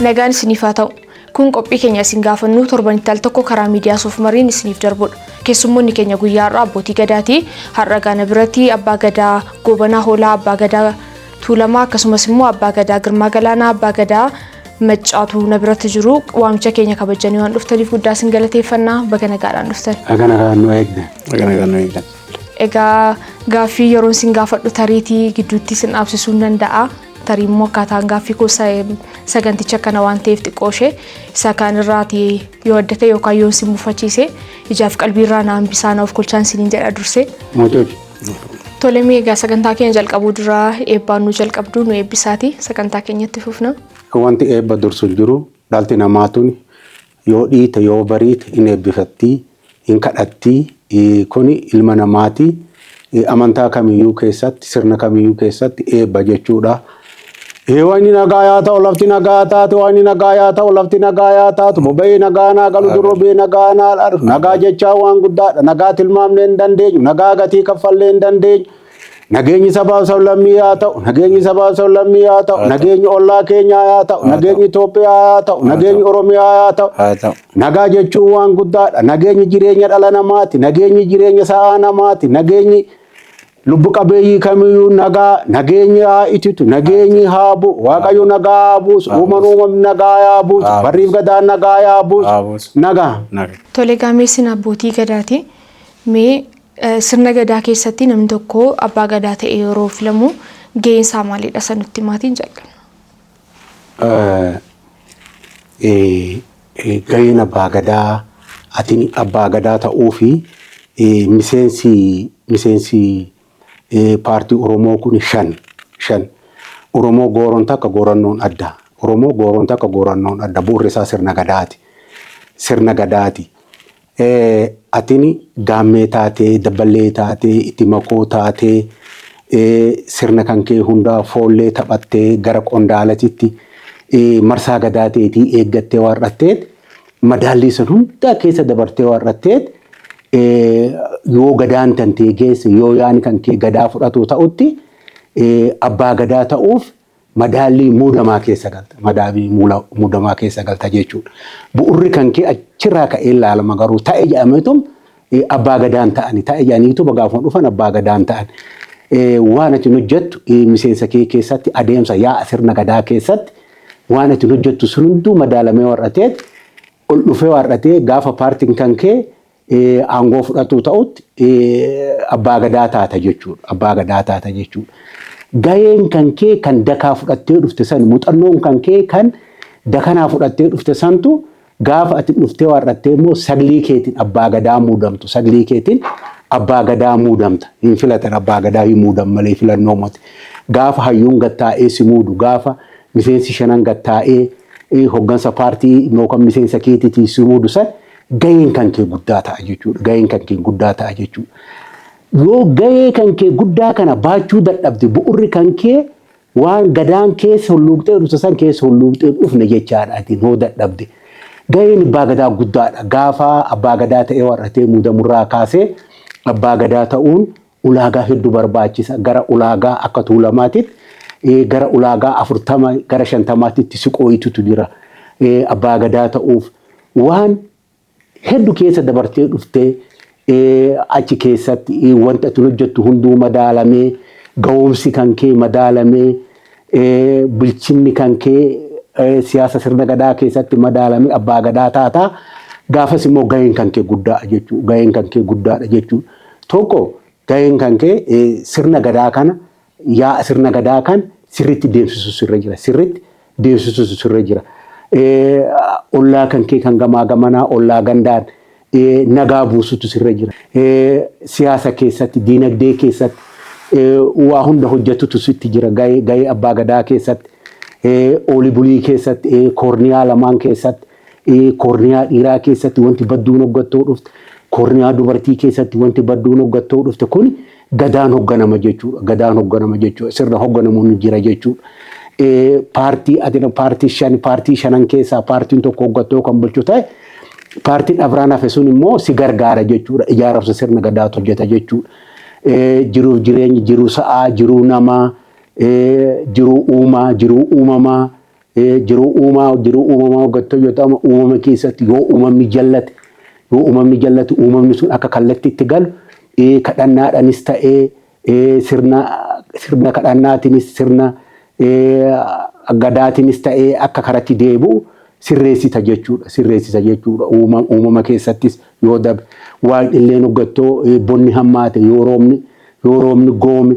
Nagaan isiniif haa ta'u. Kun qophii keenya isin gaafannu torbanitti al tokko karaa miidiyaa Soofumariin isiniif darbudha. Keessummoonni keenya guyyaa har'aa abbootii gadaati. Har'a gaana biratti abbaa gadaa Goobanaa Hoolaa, abbaa gadaa Tuulamaa akkasumas immoo abbaa gadaa Girmaa Galaanaa, abbaa gadaa Maccaatu na biratti jiru. Waamicha keenya kabajanii waan dhuftaniif guddaa isin galateeffannaa. Baga nagaadhaan dhuftan. Baga nagaan nu eegde. Baga nagaan nu eegdan. Egaa gaaffii yeroon isin gaafadhu tariitii gidduutti isin dhaabsisuu hin danda'a. Tarii immoo akkaataan gaaffii koo saganticha kana waan ta'eef xiqqoo ishee isa kaan irraati yoo adda ta'e yookaan yoo isin mufachiise ijaaf qalbii irraa na hambisaa na of kolchaan isiniin jedha dursee. Mootooti. Tole mee egaa sagantaa keenya jalqabuu dura eebbaan nu jalqabdu nu eebbisaati sagantaa keenyatti fufna. Wanti eebba dursu hin jiru. Dhalti namaa tuni yoo dhiite yoo bariite hin eebbifattii, hin kadhattii. Kuni ilma namaati. Amantaa kamiyyuu keessatti, sirna kamiyyuu keessatti eebba jechuudha. Waaqni nagaa yaa ta'u, lafti nagaa taatu, waaqni nagaa yaa ta'u, lafti nagaa yaa taatu, boba'ee nagaa naa galu, durrobee nagaa naa dhalu. Nagaa jechaa waan guddaadha. Nagaa tilmaamnee hin dandeenyu, nagaa gatii kaffallee hin dandeenyu. Nageenyi sabaaf sablammii yaa ta'u, nageenyi sabaaf sablammii yaa ta'u, nageenyi ollaa keenyaa yaa ta'u, nageenyi Itoophiyaa yaa ta'u, nageenyi Oromiyaa yaa ta'u. Haa ta'u. Nagaa jechuun waan guddaadha. Nageenyi jireenya dhala namaati. Nageenyi jireenya sa'aa namaati. Nageenyi lubbu qabeeyyii kamiyyuu nagaa. Nageenyi haa ititu. Nageenyi haa bu'u. Waaqayyo nagaa haa buusu. Uumaan uumamni nagaa haa buusu. Haa buusu. Barriif gadaan nagaa haa buusu. Haa buusu. Nagaa. Nagaa. Tole egaa mee isin abbootii gadaati. Mee sirna gadaa keessatti namni tokko abbaa gadaa ta'e yeroo filamu gaheen isaa maalidha? Isa nutti himaatiin jalqabna. Gaheen abbaa gadaa ati abbaa gadaa ta'uu fi miseensi paartii Oromoo kun shan shan Oromoo gooroon takka goorannoon adda. Oromoo gooroon takka goorannoon adda. Bu'uurri isaa sirna gadaati. Sirna gadaati. Atini gaammee taatee, dabballee taatee, itti makoo taatee, sirna kan kee hundaa foollee taphattee gara qondaalatitti marsaa gadaa teetii eeggattee warratteet madaallii sun hundaa keessa dabartee warratteet yoo gadaan tan tee geesse yoo yaani kan kee gadaa fudhatu ta'utti abbaa gadaa ta'uuf madaallii muudamaa keessa galta. Madaallii muudamaa keessa galta jechuudha. Bu'urri kan kee achirraa ka'ee ilaalama garuu ta'e jedhameetum abbaa gadaan ta'ani. Ta'e jedhaniitu gaafa dhufan abbaa gadaan ta'an. Waan ati hojjettu miseensa kee keessatti adeemsa yaa'a sirna gadaa keessatti waan ati hojjettu sun hunduu madaalamee warrateet ol dhufee warratee gaafa paartiin kan kee aangoo fudhatu ta'utti abbaa gadaa taata jechuudha. Abbaa gadaa taata jechuudha. Gaheen kan kee kan dakaa fudhattee dhufte san muuxannoon kan kee kan dakanaa fudhattee dhufte santu gaafa ati dhuftee warrattee immoo saglii keetiin abbaa gadaa muudamtu. Saglii keetiin abbaa gadaa muudamta. Hin filatan abbaa gadaa hin muudam malee filannoo miti. Gaafa hayyuun gattaa'ee si muudu gaafa miseensi shanan gattaa'ee hoggansa paartii yookaan miseensa keetiitiin si muudu san gaheen kan kee guddaa ta'a jechuudha. Gaheen kan kee guddaa ta'a jechuudha. Yoo gahee kan kee guddaa kana baachuu dadhabde bu'urri kan kee waan gadaan keessa hulluuqxee dhufte san keessa hulluuqxee dhufne jechaadha ati hoo dadhabde. Gaheen abbaa gadaa guddaadha. Gaafa abbaa gadaa ta'ee warratee muudamurraa kaasee abbaa gadaa ta'uun ulaagaa hedduu barbaachisa. Gara ulaagaa akka tuulamaatitti gara ulaagaa 40 gara 50tti si qooyitutu jira. Abbaa gadaa ta'uuf waan hedduu keessa dabartee dhuftee achi keessatti wanta ati hojjettu hunduu madaalamee ga'umsi kan kee madaalamee bulchinni kan kee siyaasa sirna gadaa keessatti madaalamee abbaa gadaa taataa. Gaafas immoo gaheen kan kee guddaa jechuudha. Gaheen kan kee guddaadha jechuudha. Tokko gaheen kan kee sirna gadaa kana yaa'a sirna gadaa kan sirriitti deemsisu sirra jira. Sirriitti deemsisu sirra jira. Ollaa kan kee kan gamaa gamanaa ollaa gandaan nagaa buusutu sirra jira. Siyaasa keessatti, diinagdee keessatti waa hunda hojjetutu sitti jira. Gahee abbaa gadaa keessatti, oolii bulii keessatti, koorniyaa lamaan keessatti, koorniyaa dhiiraa keessatti wanti badduun hoggattoo dhufte, koorniyaa dubartii keessatti wanti badduun hoggattoo dhufte kun gadaan hogganama jechuudha. Gadaan hogganama jechuudha. Sirna hogganamuun jira jechuudha. Paartii ati paartii shan paartii shanan keessaa paartiin tokko hoggattoo kan bulchu ta'e paartiin afraan hafe sun immoo si gargaara jechuudha. Ijaarsa sirna gadaatu hojjeta jechuudha. Jiruuf jireenyi, jiruu sa'aa, jiruu namaa, jiruu uumaa, jiruu uumamaa, Jiruu uumaa, jiruu uumamaa hoggattoo yoo ta'u, uumama keessatti yoo uumamni jallate, yoo uumamni jallate, uumamni sun akka kallattiitti galu kadhannaadhaanis ta'ee, sirna kadhannaatiinis, sirna gadaatiinis ta'ee, akka karatti deebi'u sirreessita jechuudha. Sirreessita jechuudha. Uumama keessattis yoo dabe, waan illee hoggattoo bonni hammaate, yoo roobni goome,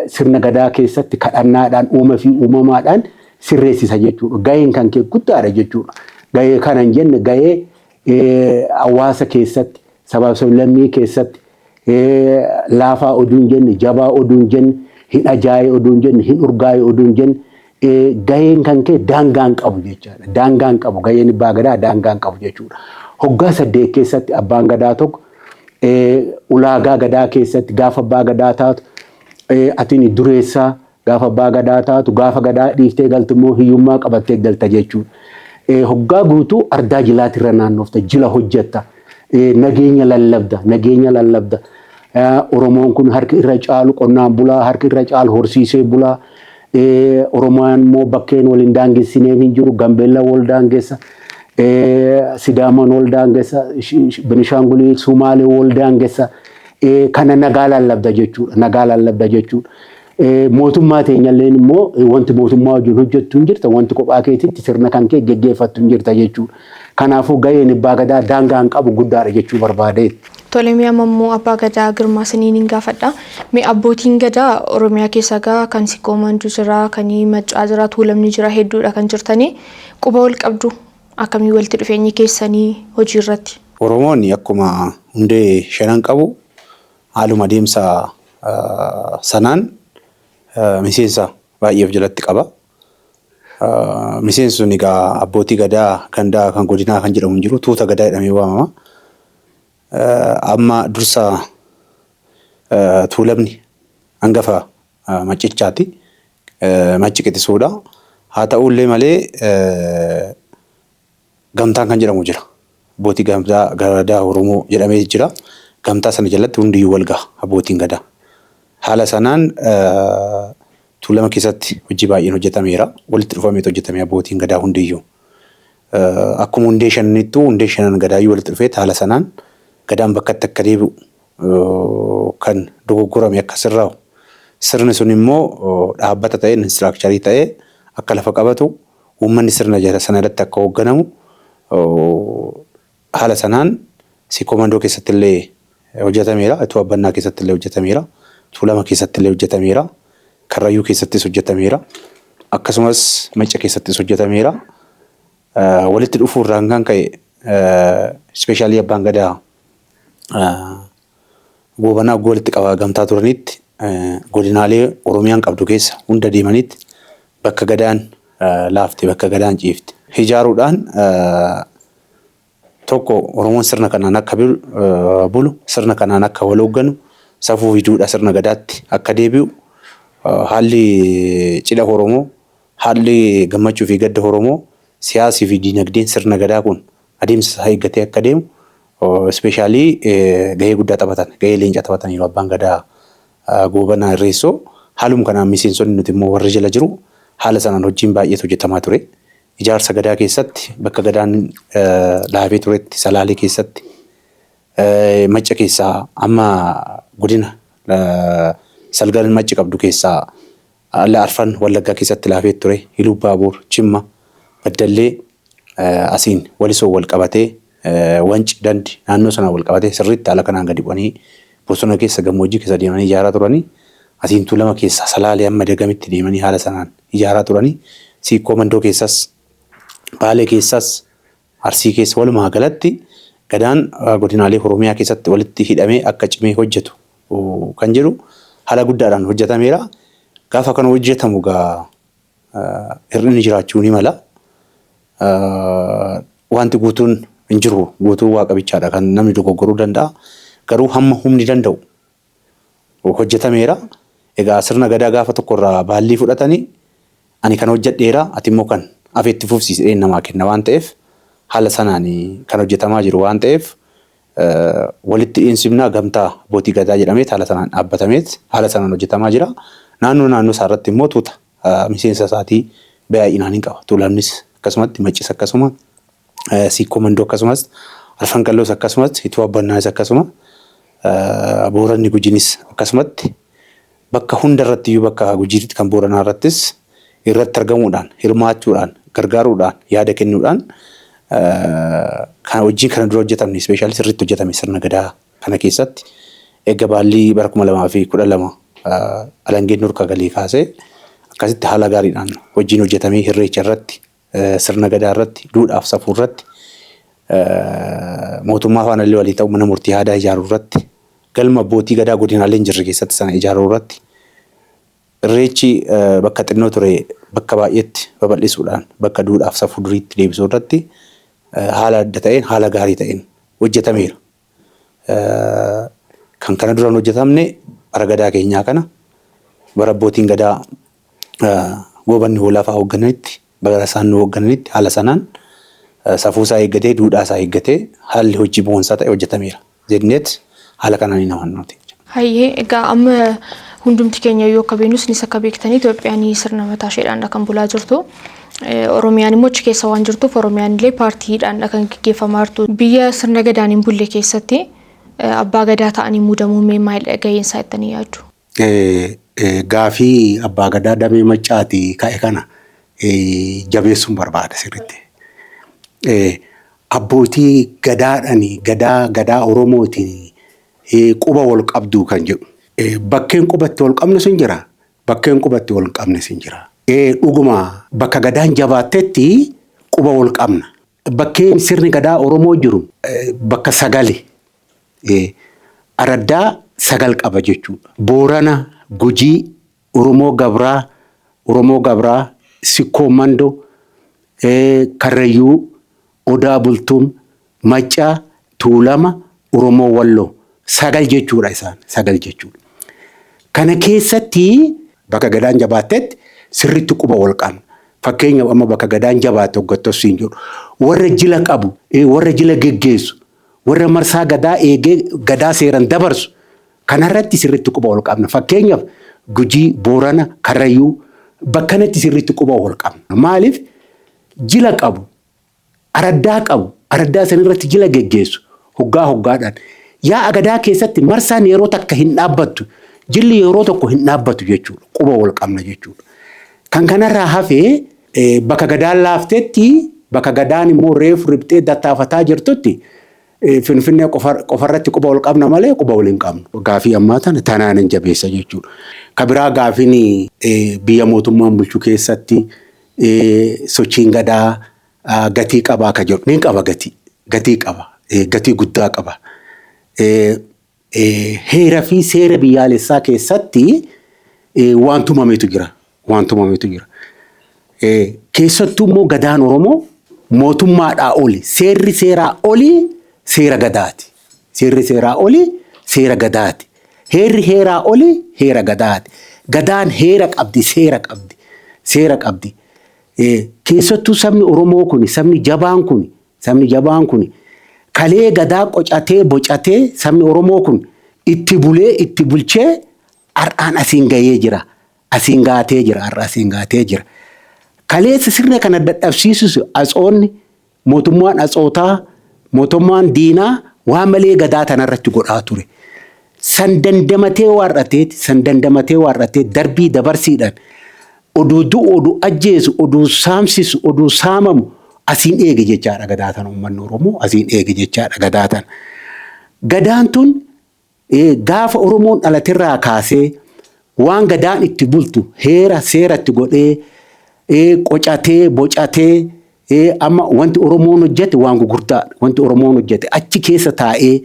sirna gadaa keessatti kadhannaadhaan uuma fi uumamaadhaan sirreessisa jechuudha. Gaheen kan kee guddaadha jechuudha. Gahee kana hin jenne, gahee hawaasa keessatti, sabaaf sablammii keessatti, laafaa oduu hin jenne, jabaa oduu hin jenne, hin ajaa'ee oduu hin jenne, hin urgaa'ee oduu hin jenne, gaheen kan kee daangaa hin qabu jechaadha. Daangaa hin qabu. Gaheen abbaa gadaa daangaa hin qabu jechuudha. Hoggaa 8 keessatti abbaan gadaa tokko ulaagaa gadaa keessatti, gaafa abbaa gadaa taatu atiin dureessaa, gaafa abbaa gadaa taatu, gaafa gadaa dhiiftee galtu immoo hiyyummaa qabattee galta jechuudha. Hoggaa guutuu ardaa jilaatirra naannofta, jila hojjetta, nageenya lallabda, nageenya lallabda. Oromoon kun harki irra caalu qonnaan bulaa, harki irra caalu horsiisee bulaa. Oromoon immoo bakkeen waliin daangessineef hin jiru, Gambeella wal daangessa, Sidaamaan wal daangessa, Benishaangulii, Sumaalee wal daangessa. Kana nagaa lallabda jechuudha. Nagaa lallabda jechuudha. Mootummaa teenyalleen immoo wanti mootummaa wajjin hojjettu hin jirta, wanti kophaa keetitti sirna kan kee geggeeffattu hin jirta jechuudha. Kanaafuu gaheen abbaa gadaa daangaa hin qabu, guddaadha jechuu barbaade. Tole, mi'a ammoo abbaa gadaa Girmaa siniin hin gaafadha. Mee abbootiin gadaa Oromiyaa keessa gaa kan Sikkoo Manduu jira, kan Maccaa jira, Tuulamni jira, hedduudha kan jirtanii. Quba wal qabdu? Akkamii walitti dhufeenyi keessanii hojii irratti? Oromoon akkuma hundee shanan qabu, haaluma deemsa sanaan miseensa baay'ee of jalatti qaba. Miseensi sun egaa abbootii gadaa gandaa, kan godinaa kan jedhamu hin jiru, tuuta gadaa jedhamee waamama. Amma dursa Tuulamni hangafa Maccichaati. Macci qixisuudha. Haa ta'ullee malee gamtaan kan jedhamu jira. Abbootii gamtaa gadaa Oromoo jedhamee jira. Gamtaa sana jalatti hundiyyuu wal gaha abbootiin gadaa. Haala sanaan Tuulama keessatti hojii baay'een hojjetameera. Walitti dhufameetu hojjetame abbootiin gadaa hundiyyuu. Akkuma hundee shananittuu, hundee shanan gadaayyuu walitti dhufee haala sanaan gadaan bakkatti akka deebi'u, kan dogoggorame akka sirraa'u, sirni sun immoo dhaabbata ta'ee, structure ta'ee akka lafa qabatu, uummanni sirna sana irratti akka hoogganamu, haala sanaan Sikkoo Mandoo keessatti illee hojjetameera. Ituu Abbannaa keessatti illee hojjetameera. Tuulama keessatti illee hojjetameera. Karrayyuu keessattis hojjetameera. Akkasumas Macca keessattis hojjetameera. Walitti dhufuurraan kan ka'e, especially abbaan gadaa Goobanaa walitti qabaa gamtaa turanitti, godinaalee Oromiyaan qabdu keessa hunda deemanitti bakka gadaan laafte, bakka gadaan ciifte ijaaruudhaan, tokko Oromoon sirna kanaan akka bulu, sirna kanaan akka wal hoogganu, safuu fi duudhaa sirna gadaatti akka deebi'u, haalli cidha Oromoo, haalli gammachuu fi gadda Oromoo, siyaasii fi diinagdeen sirna gadaa kun adeemsa isaa eeggatee akka deemu especially gahee guddaa taphatan, gahee leencaa taphataniiru abbaan gadaa Goobanaa Irreessoo. Haaluma kanaan miseensonni nuti immoo warri jala jiru haala sanaan hojiin baay'eetu hojjetamaa ture. Ijaarsa gadaa keessatti bakka gadaan laafee turetti, Salaalee keessatti, Macca keessaa, amma godina salgan Macci qabdu keessaa ala arfan Wallaggaa keessatti laafee ture. Iluu Baabuur, Jimma, Baddallee, asiin Walisoo wal qabatee, Wanci, Dandi naannoo sanaan wal qabatee sirriitti haala kanaan gadi bu'anii bosona keessa, gammoojjii keessa deemanii ijaaraa turanii, asiin Tuulama keessaa Salaalee hamma Dagamitti deemanii haala sanaan ijaaraa turanii, Siikkoo Mandoo keessas, Baalee keessas, Arsii keessa, walumaa galatti gadaan godinaalee Oromiyaa keessatti walitti hidhamee akka cimee hojjetu kan jedhu haala guddaadhaan hojjetameera. Gaafa kana hojjetamu gaa hir'inni jiraachuu ni mala. Wanti guutuun hin jiru, guutuu waaqa bichaadha, kan namni dogoggoruu danda'a. Garuu hamma humni danda'u hojjetameera. Egaa sirna gadaa gaafa tokkorraa baallii fudhatanii, ani kan hojjedheera, ati immoo kan hafeetti fufsiisee namaa kenna waan ta'eef, haala sanaan kan hojjetamaa jiru waan ta'eef, walitti dhiinsifnaa gamtaa abbootii gadaa jedhamee haala sanaan dhaabbatameet haala sanaan hojjetamaa jira. Naannoo naannoo isaa irratti immoo tuuta miseensa isaatii Baay'inaan hin qaba. Tuulamnis akkasumatti, Maccis akkasuma, Siikkoo Mandoo akkasumas, Arfan Qalloos akkasumas, Ituu Abbannaanis akkasuma, Booranni Gujiinis akkasumatti bakka hunda irratti iyyuu bakka Gujiitti kan Booranaa irrattis irratti argamuudhaan, hirmaachuudhaan, gargaaruudhaan, yaada kennuudhaan kan hojiin kana dura hojjetamne especially sirriitti hojjetame. Sirna gadaa kana keessatti eega baallii bara 2012 alangeen nurka galii kaasee akkasitti haala gaariidhaan hojiin hojjetamee, irreecha irratti, sirna gadaa irratti, duudhaaf safuu irratti, mootummaa faana illee walii ta'u, mana murtii aadaa ijaaruu irratti, galma abbootii gadaa godinaalee hin jirre keessatti sana ijaaruu irratti, irreechi bakka xinnoo ture bakka baay'eetti babal'isuudhaan bakka duudhaaf safuu duriitti deebisuu irratti haala adda ta'een, haala gaarii ta'een hojjetameera. Kan kana duraan hojjetamne bara gadaa keenyaa kana, bara abbootiin gadaa Goobanni Hoolaa fa'aa hooggananitti, bara isaan nu hooggananitti, haala sanaan safuu isaa eeggatee, duudhaa isaa eeggatee haalli hojii boonsaa ta'e hojjetameera. Jenneet haala kanaan hin amannuuti. Hayyee, egaa amma hundumti keenya iyyuu akka beeknus, isinis akka beektanii, Itoophiyaan sirna mataa isheedhaan kan bulaa jirtu. Oromiyaan immoo achi keessa waan jirtuuf Oromiyaan illee paartiidhaan kan gaggeeffamaa jirtu. Biyya sirna gadaan hin bulle keessatti abbaa gadaa ta'anii muudamuu mee maal gaheen isaa jettanii yaaddu? Gaafii abbaa gadaa damee Maccaatii ka'e kana jabeessuun barbaada sirriitti. Abbootii gadaadhaan, gadaa Oromootiin quba wal qabduu kan jedhu. Bakkeen qubatti wal qabne sun jira. Bakkeen qubatti wal qabne sun jira. Dhuguma bakka gadaan jabaattetti quba wal qabna. Bakkeen sirni gadaa Oromoo jiru bakka sagali. Araddaa sagal qaba jechuudha. Boorana, Gujii, Oromoo Gabraa, Sikkoo Mandoo, Karrayyuu, Odaa Bultuum, Maccaa, Tuulama, Oromoo Walloo. Sagal jechuudha isaan. Sagal jechuudha. Kana keessatti bakka gadaan jabaattetti sirriitti quba wal qabna. Fakkeenyaaf amma bakka gadaan jabaatte hoggattoos siin jedhu. Warra jila qabu, warra jila geggeessu, warra marsaa gadaa eegee gadaa seeran dabarsu kanarratti sirriitti quba wal qabna. Fakkeenyaaf Gujii, Boorana, Karrayyuu bakkanatti sirriitti quba wal qabna. Maaliif? Jila qabu, araddaa qabu, araddaa sanirratti jila geggeessu hoggaa hoggaadhaan. Yaa gadaa keessatti marsaan yeroo takka hin dhaabbattu, jilli yeroo tokko hin dhaabbatu jechuudha. Quba wal qabna jechuudha. Kan kanarraa hafee bakka gadaan laaftetti, bakka gadaan immoo reefu riphxee dattaafataa jirtutti, Finfinnee qofarratti quba wal qabna malee quba wal hin qabnu. Gaafii ammaa tana tanaan hin jabeessa jechuudha. Ka biraa gaafiin biyya mootummaan bulchu keessatti sochiin gadaa gatii qabaa ka jedhu. Ni qaba gatii. Gatii qaba. Gatii guddaa qaba. Heera fi seera biyyaalessaa keessatti waan tumametu jira. Waan tumametu jira. Keessattuu immoo gadaan Oromoo mootummaadhaa oli, seerri seeraa oli seera gadaati. Seerri seeraa oli seera gadaati. Heerri heeraa oli heera gadaati. Gadaan heera qabdi, seera qabdi. Seera qabdi. Keessattuu sabni Oromoo kun, sabni jabaan kun kalee gadaa qocatee bocatee, sabni Oromoo kun itti bulee itti bulchee har'aan asiin gahee jira. Asiin gaatee jira, har'a asiin gaatee jira. Kaleessa sirna kana dadhabsiisus atsoonni, mootummaan atsootaa, mootummaan diinaa waan malee gadaa tanarratti godhaa ture. San dandamatee waarrateeti, san dandamatee waarratee darbii dabarsiidhaan oduu du'u, oduu ajjeesu, oduu saamsisu, oduu saamamu asiin eege jechaadha gadaa tana uummanni Oromoo asiin eege jechaadha gadaa tana. Gadaan tun gaafa Oromoon dhalaterraa kaasee waan gadaan itti bultu heera seeratti godhee, qocatee bocatee, amma wanti Oromoon hojjete waan gurguddaadha. Wanti Oromoon hojjete achi keessa taa'ee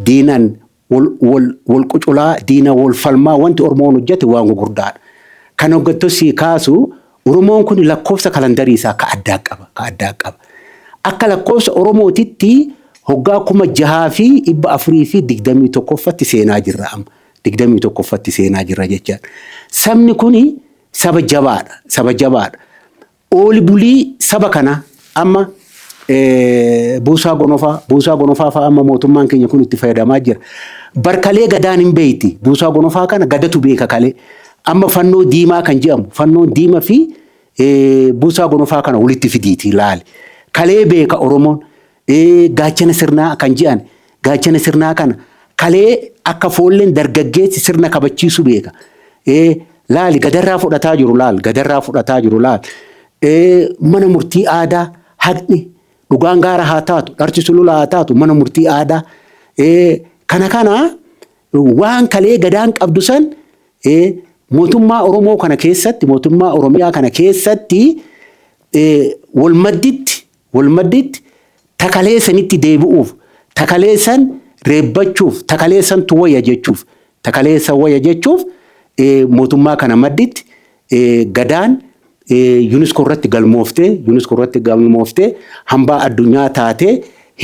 diinan wal quculaa, diina wal falmaa, wanti Oromoon hojjete waan gurguddaadha. Kan hoggantoota kaasu Oromoon kun lakkoofsa kalandarii isaa ka addaa qaba. Ka addaa qaba. Akka lakkoofsa Oromootitti hoggaa 6421ffatti seenaa jirra amma. 21ffatti seenaa jirra jechaadha. Sabni kuni saba jabaadha. Saba jabaadha. Ooli bulii saba kana amma buusaa gonofaa fa'aa amma mootummaan keenya kun itti fayyadamaa jira. Barkalee gadaan hin beeyti. Buusaa gonofaa kana gadatu beeka kalee. Amma fannoo diimaa kan jedhamu, fannoon diimaa fi Buusaa Gonofaa kana walitti fidiiti ilaali. Kalee beeka Oromoon gaachana sirnaa kan jedhan gaachana sirnaa kana kalee akka foolleen dargaggeessi sirna kabachiisu beeka. Laali gadarraa fudhataa jiru laal gadarraa fudhataa jiru laal. Mana murtii aadaa haqni dhugaan gaara haa taatu dharti sulula haa taatu mana murtii aadaa. Kana waan kalee gadaan qabdu san mootummaa Oromoo kana keessatti mootummaa Oromiyaa kana keessatti walmadditti takalee sanitti deebi'uuf takalee san reebbachuuf takalee santu wayya jechuuf takalee san wayya jechuuf mootummaa kana madditti gadaan UNESCO irratti galmooftee UNESCO irratti galmooftee hambaa addunyaa taatee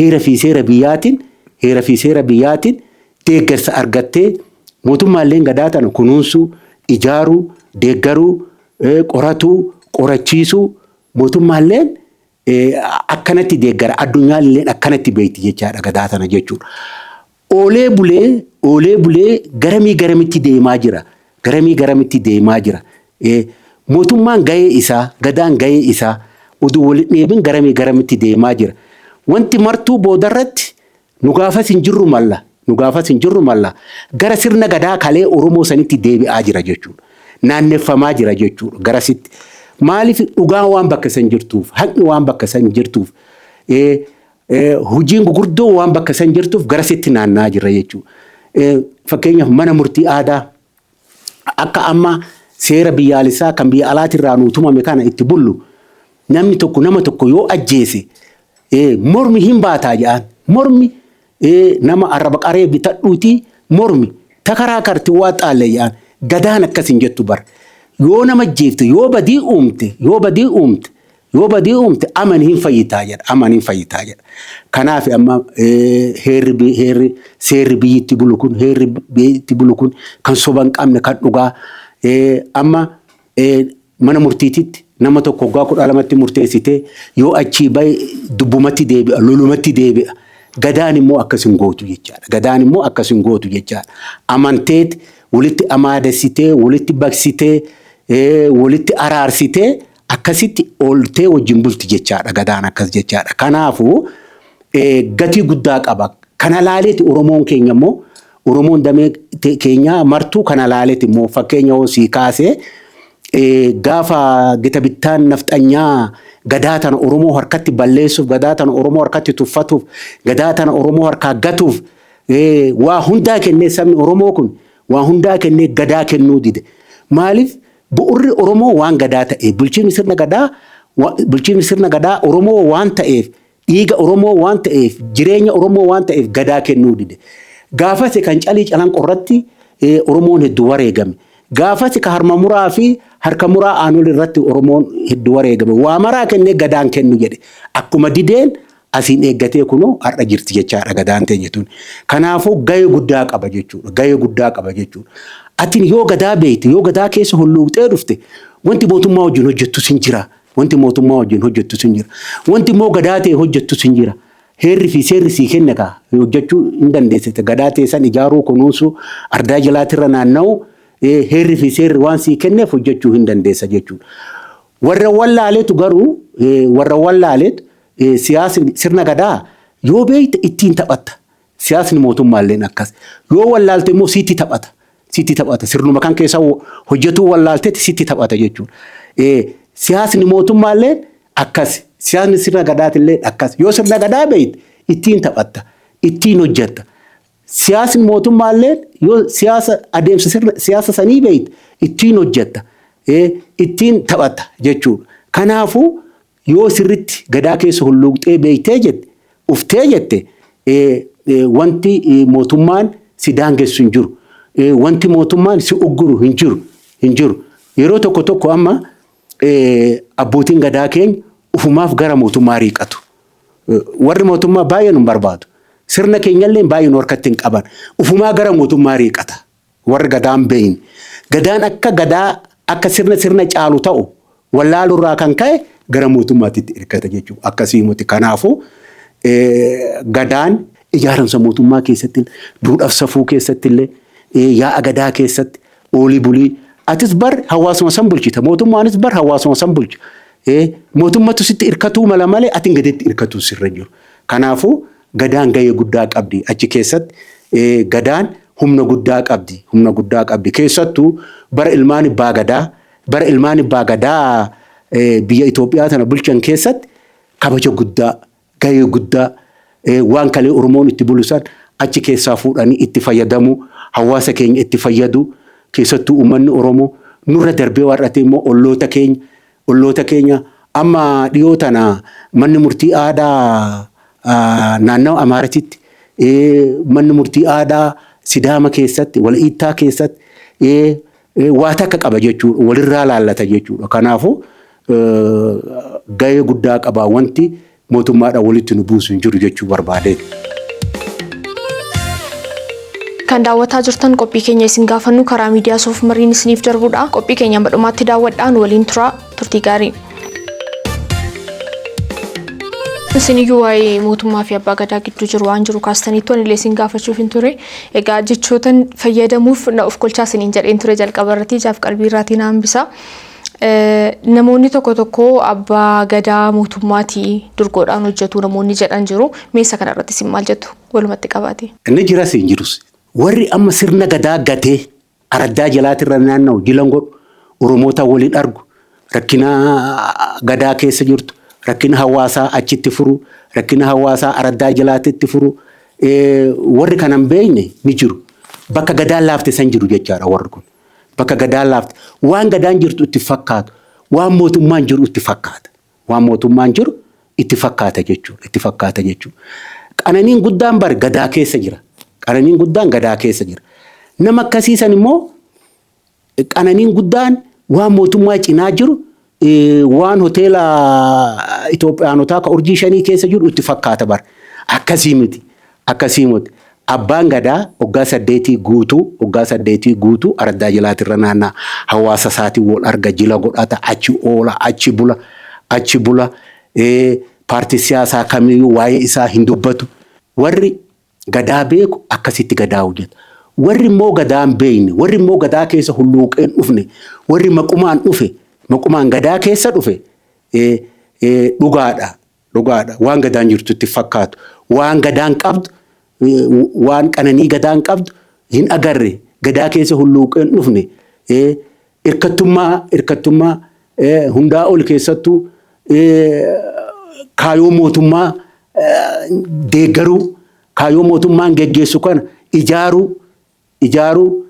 heera fi seera biyyaatiin heera fi seera biyyaatiin deeggarsa argattee mootummaalleen gadaa tana kunuunsuu ijaaruu deeggaruu qoratuu qorachiisuu mootummaalleen akkanatti deeggara addunyaalleen akkanatti beekti jechaadha gadaa tana jechuudha. Oolee bulee oolee bulee garamii garamitti deemaa jira garamii garamitti deemaa jira. Mootummaan gahee isaa gadaan gahee isaa oduu waliin dheebin garamii garamitti deemaa jira. Wanti martuu boodarratti nu gaafas hin jirru malla nu gaafas hin jirru malla gara sirna gadaa kalee Oromoo sanitti deebi'aa jira jechuudha. Naanneffamaa jira jechuudha garasitti. Maaliif dhugaan waan bakka san jirtuuf haqni waan bakka san jirtuuf hojiin gurguddoo waan bakka san jirtuuf garasitti naanna'aa jira jechuudha. Fakkeenyaaf mana murtii aadaa akka amma seera biyyaalessaa kan biyya alaatirraa nuu tumame kana itti bullu namni tokko nama tokko yoo ajjeese mormi hin baataa jedhaan mormi nama arraba qaree bitadhuutii mormi takaraa karti waa xaalle jedhaan gadaan akkas hin jettu bar. Yoo nama ajjeefte yoo badii uumte yoo badii uumte yoo badii uumte amani hin fayyitaa jedha amani hin fayyitaa jedha. Kanaaf amma heerri heerri seerri biyyitti bulu kun heerri biyyitti bulu kun kan soba hin qabne kan dhugaa amma mana murtiititti nama tokko waggaa 12tti murteessitee yoo achii bahe dubbumatti deebi'a lolumatti deebi'a. Gadaan immoo akkas hin gootu jechaadha. Gadaan immoo akkas hin gootu jechaadha. Amanteet walitti amaadessitee walitti baqsitee walitti araarsitee akkasitti ooltee wajjin bulti jechaadha. Gadaan akkas jechaadha. Kanaafuu gatii guddaa qaba. Kana laaleeti Oromoon keenya immoo Oromoon damee keenyaa martuu kana laaleeti immoo fakkeenya hoo sii kaasee gaafa gita bittaan nafxanyaa gadaa tana Oromoo harkatti balleessuuf gadaa tana Oromoo harkatti tuffatuuf gadaa tana Oromoo harkaa gatuuf waa hundaa kennee sabni Oromoo kun waa hundaa kennee gadaa kennuu dide. Maaliif bu'urri Oromoo waan gadaa ta'eef bulchiinsi sirna gadaa bulchiinsi sirna gadaa Oromoo waan ta'eef dhiiga Oromoo waan ta'eef jireenya Oromoo waan ta'eef gadaa kennuu dide. Gaafas kan calii calanqoo irratti Oromoon hedduu wareegame. Gaafas ka harma muraa fi harka muraa aanol irratti Oromoon hedduu wareegame. Waa maraa kennee gadaan kennu jedhe. Akkuma dideen asiin eeggatee kunoo har'a jirti jechaadha gadaan teenya tun. Kanaafuu gahee guddaa qaba jechuudha. Gahee guddaa qaba jechuudha. Atiin yoo gadaa beekte yoo gadaa keessa hulluuqxee dhufte wanti mootummaa wajjin hojjettus hin jira. Wanti mootummaa wajjin hojjettus hin jira. Wanti immoo gadaa ta'e hojjettus hin jira. Heerri fi seerri sii kenna kaa hojjechuu hin dandeessite. Gadaa teessan ijaaruu kunuunsuu ardaa jalaatirra naanna'u heerri fi seerri waan sii kenneef hojjechuu hin dandeessa jechuudha. Warra wallaaleetu garuu warra wallaaleetu siyaasni sirna gadaa yoo beekte ittiin taphatta. Siyaasni mootummaalleen akkas. Yoo wallaalte immoo sitti taphata. Sitti taphata. Sirnuma kan keessa hojjetuu wallaaltetti sitti taphata jechuudha. Siyaasni mootummaalleen akkas. Siyaasni sirna gadaatillee akkas. Yoo sirna gadaa beekte ittiin taphatta. Ittiin hojjetta. Siyaasni mootummaallee yoo siyaasa adeemsa sirna siyaasa sanii beekte ittiin hojjetta. Ittiin taphatta jechuudha. Kanaafuu yoo sirritti gadaa keessa hulluuqxee beektee jette uftee jette wanti mootummaan si daangessu hin jiru. Wanti mootummaan si ugguru hin jiru. Hin jiru. Yeroo tokko tokko amma abbootiin gadaa keenya ufumaaf gara mootummaa riiqatu. Warri mootummaa baay'ee nu barbaadu. Sirna keenyallee baay'ee nu harkatti hin qaban. Ufumaa gara mootummaa riiqata. Warri gadaan beeyne. Gadaan akka gadaa akka sirna sirna caalu ta'u wallaalurraa kan ka'e gara mootummaatti hirkata jechuudha. Akkasii miti. Kanaafuu gadaan ijaaramsa mootummaa keessatti duudhaaf safuu keessatti illee yaa'a gadaa keessatti oolii bulii Atis bar hawaasuma san bulchita. Mootummaanis bar hawaasuma san bulcha. Mootummatu sitti hirkatuu mala malee atiin gaditti hirkatuu sirra jiru. Kanaafuu gadaan gahee guddaa qabdi. Achi keessatti gadaan humna guddaa qabdi. Humna guddaa qabdi. Keessattuu bara ilmaan abbaa gadaa bara ilmaan abbaa gadaa biyya Itoophiyaa tana bulchan keessatti kabaja guddaa, gahee guddaa, waan kalee Oromoon itti bulu san achi keessaa fuudhanii itti fayyadamu, hawaasa keenya itti fayyadu, keessattuu uummanni Oromoo nurra darbee warratee immoo olloota keenya amma dhiyoo tana manni murtii aadaa naannawa Amaaratitti, manni murtii aadaa Sidaama keessatti, Wal'iittaa keessatti waa takka qaba jechuudha. Walirraa laallata jechuudha. Kanaafuu gahee guddaa qaba, wanti mootummaadhaan walitti nu buusu hin jiru jechuu barbaadeen. Kan daawwataa jirtan qophii keenya isin gaafannu karaa miidiyaa Soof Mariin isiniif darbudha. Qophii keenya amma dhumaatti daawwadhaan waliin tura, turtii gaarii. Isin iyyuu waa'ee mootummaa fi abbaa gadaa gidduu jiru waan jiru kaastaniitu anillee isin gaafachuuf hin ture. Egaa jechootan fayyadamuuf na of kolchaa isiniin jedheen ture jalqaba irratti, ijaaf qalbii irraatii na hambisa. Namoonni tokko tokko abbaa gadaa mootummaatii durgoodhaan hojjetu namoonni jedhan jiru. Meessa kanarratti isin maal jettu walumatti qabaate? Inni jiras hin jirus. Warri amma sirna gadaa gatee araddaa jalaatirra naanna'u, jilan godhu, Oromoota waliin argu, rakkina gadaa keessa jirtu, rakkina hawaasaa achitti furu, rakkina hawaasaa araddaa jalaatitti furu, warri kana hin beekne ni jiru. Bakka gadaan laafte san jiru jechaadha warri kun. Bakka gadaan laafte waan gadaan jirtu itti fakkaatu, waan mootummaan jiru itti fakkaata. Waan mootummaan jiru itti fakkaata jechuudha. Itti fakkaata jechuudha. Qananiin guddaan bar gadaa keessa jira. Qananiin guddaan gadaa keessa jira. Nama akkasiisan immoo qananiin guddaan waan mootummaa cinaa jiru, waan hoteela Itoophiyaanotaa ka urjii 5 keessa jiru itti fakkaata bar. Akkasii miti. Akkasii miti. Abbaan gadaa waggaa 8 guutuu, waggaa 8 guutuu araddaa jalaatirra naanna'a. Hawaasa isaatiin wal arga, jila godhata, achi oola, achi bula, achi bula. Paartii siyaasaa kamiyyuu waa'ee isaa hin dubbatu. Warri gadaa beeku akkasitti gadaa hojjeta. Warri immoo gadaa hin beekne, warri immoo gadaa keessa hulluuqeen dhufne, warri maqumaan dhufe, maqumaan gadaa keessa dhufe, dhugaadha. Dhugaadha. Waan gadaan jirtu itti fakkaatu. Waan gadaan qabdu, waan qananii gadaan qabdu hin agarre. Gadaa keessa hulluuqeen dhufne. Hirkattummaa hundaa ol keessattuu kaayoo mootummaa deeggaruu, kaayoo mootummaan geggeessu kana ijaaruu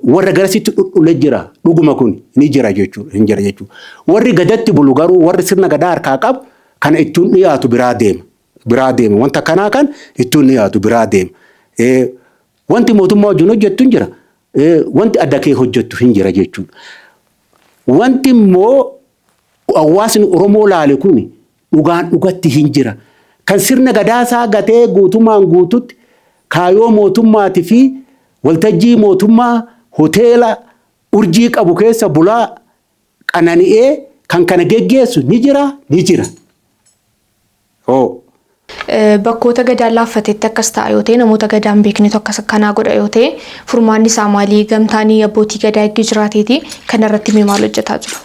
warra garasitti dhudhulee jira. Dhuguma kun ni jira jechuudha. Hin jira jechuudha. Warri gadatti bulu garuu, warri sirna gadaa harkaa qabu kana ittuun dhiyaatu, biraa deema. Biraa deema. Wanta kanaa kan ittuun dhiyaatu, biraa deema. Wanti mootummaa wajjin hojjettu hin jira. Wanti adda kee hojjettu hin jira jechuudha. Wanti immoo hawaasni Oromoo laale kun dhugaan dhugatti hin jira. Kan sirna gadaasaa gatee guutummaan guututti kaayoo mootummaatii fi waltajjii mootummaa hoteela urjii qabu keessa bulaa qanani'ee kan kana geggeessu ni jira, ni jira. Hoo. Bakkoota gadaan laaffatetti akkas ta'a yoo ta'e, namoota gadaan beeknetu akkas akkanaa godha yoo ta'e, furmaanni isaa maalii? Gamtaanii abbootii gadaa eeguu jiraateeti kanarratti mee maal hojjetaa jiru?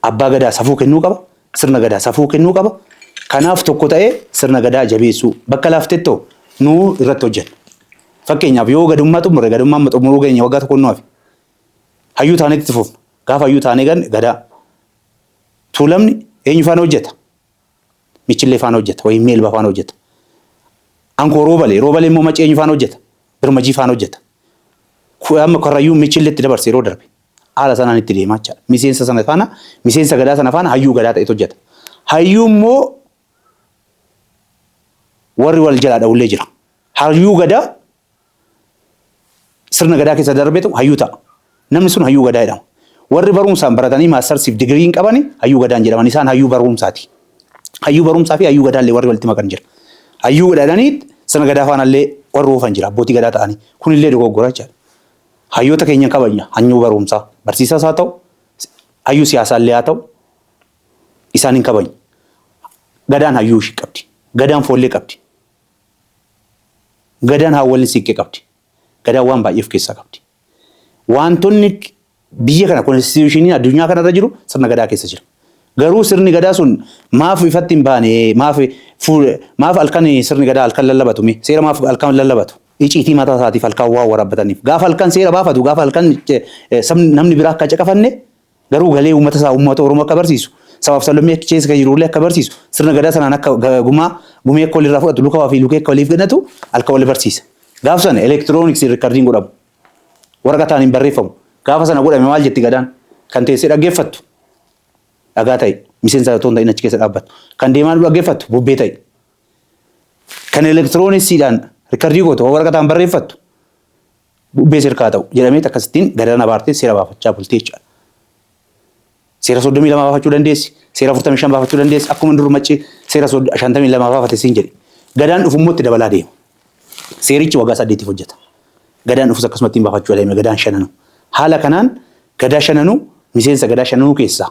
Abbaa gadaa safuu kennuu qaba. Sirna gadaa safuu kennuu qaba. Kanaaf tokko ta'ee sirna gadaa jabeessuu, bakka laaftettoo nuu irratti hojjenna. Fakkeenyaaf yoo gadummaa xumurre, gadummaa amma xumuruu keenya waggaa tokko nu hafe. Hayyuu taanetti itti fufna. Gaafa hayyuu taanee ganne gadaa. Tuulamni eenyu faana hojjeta? Michillee faana hojjeta wayii meelba faana hojjeta. Ankoo roobalee, roobalee immoo macee eenyu faana hojjeta? Birmajii faana hojjeta. Amma karrayyuu michilleetti dabarse yeroo darbe. Haala sanaan itti deemaa jechaadha. Miseensa sana faana, miseensa gadaa sana faana hayyuu gadaa ta'etu hojjeta. Hayyuu immoo warri wal jalaa dha'ullee jira. Hayyuu gadaa sirna gadaa keessa darbetu hayyuu ta'a. Namni sun hayyuu gadaa jedhama. Warri barumsaan baratanii maastarsiif digirii hin qabani hayyuu gadaan jedhaman, isaan hayyuu barumsaati. Hayyuu barumsaa fi hayyuu gadaallee warri walitti makan jira. Hayyuu gadaadhanii sirna gadaa faanallee warri oofan jira abbootii gadaa ta'anii. Kunillee dogoggora jechaadha. Hayyoota keenya kabajna, hayyuu barumsaa barsiisaas haa ta'u, hayyuu siyaasaallee haa ta'u, isaan hin kabajnu. Gadaan hayyuu ishii qabdi. Gadaan foollee qabdi. Gadaan haawwalni siiqqee qabdi. Gadaan waan baay'ee of keessaa qabdi. Wantoonni Biyya kana constitutioniin addunyaa kanarra jiru sirna gadaa keessa jira. Garuu sirni gadaa sun maaf ifatti hin baane? Maaf halkan sirni gadaa halkan lallabatu? Seera maaf halkan lallabatu? Iciitii mataa isaatiif halkan waa waraabbataniif. Gaafa halkan seera baafatu, gaafa halkan namni biraa akka caqafanne, garuu galee uummata isaa, uummata Oromoo akka barsiisu, sabaaf sablammii achi keessa jirullee akka barsiisu, sirna gadaa sanaan akka gumaa gumee akka walirraa fudhatu, luka fi lukee akka waliif kennatu halkan wal barsiisa. Gaafa sana elektirooniksii recordiin godhamu. Waraqataan hin barreeffamu. Gaafa sana godhame maal jetti gadaan? Kan teessee dhaggeeffattu dhagaa ta'e, miseensa otoo hin ta'in achi keessa dhaabbatu. Kan deemaan dhaggeeffattu bubbee ta'e. Kan elektirooniksiidhaan record gootu, waraqataan barreeffattu, bubbee sirkaa ta'u jedhamee akkasittiin gadaan abaartee seera baafachaa bultee jechuudha. Seera 32 baafachuu dandeessi. Seera 45 baafachuu dandeessi. Akkuma dur macci seera 52 baafate siin jedhe. Gadaan dhufu immoo itti dabalaa deema. Seerichi waggaa 8f hojjeta. Gadaan dhufus akkasumatti hin baafachuu deema gadaan shananuu. Haala kanaan gadaa shananuu, miseensa gadaa shananuu keessaa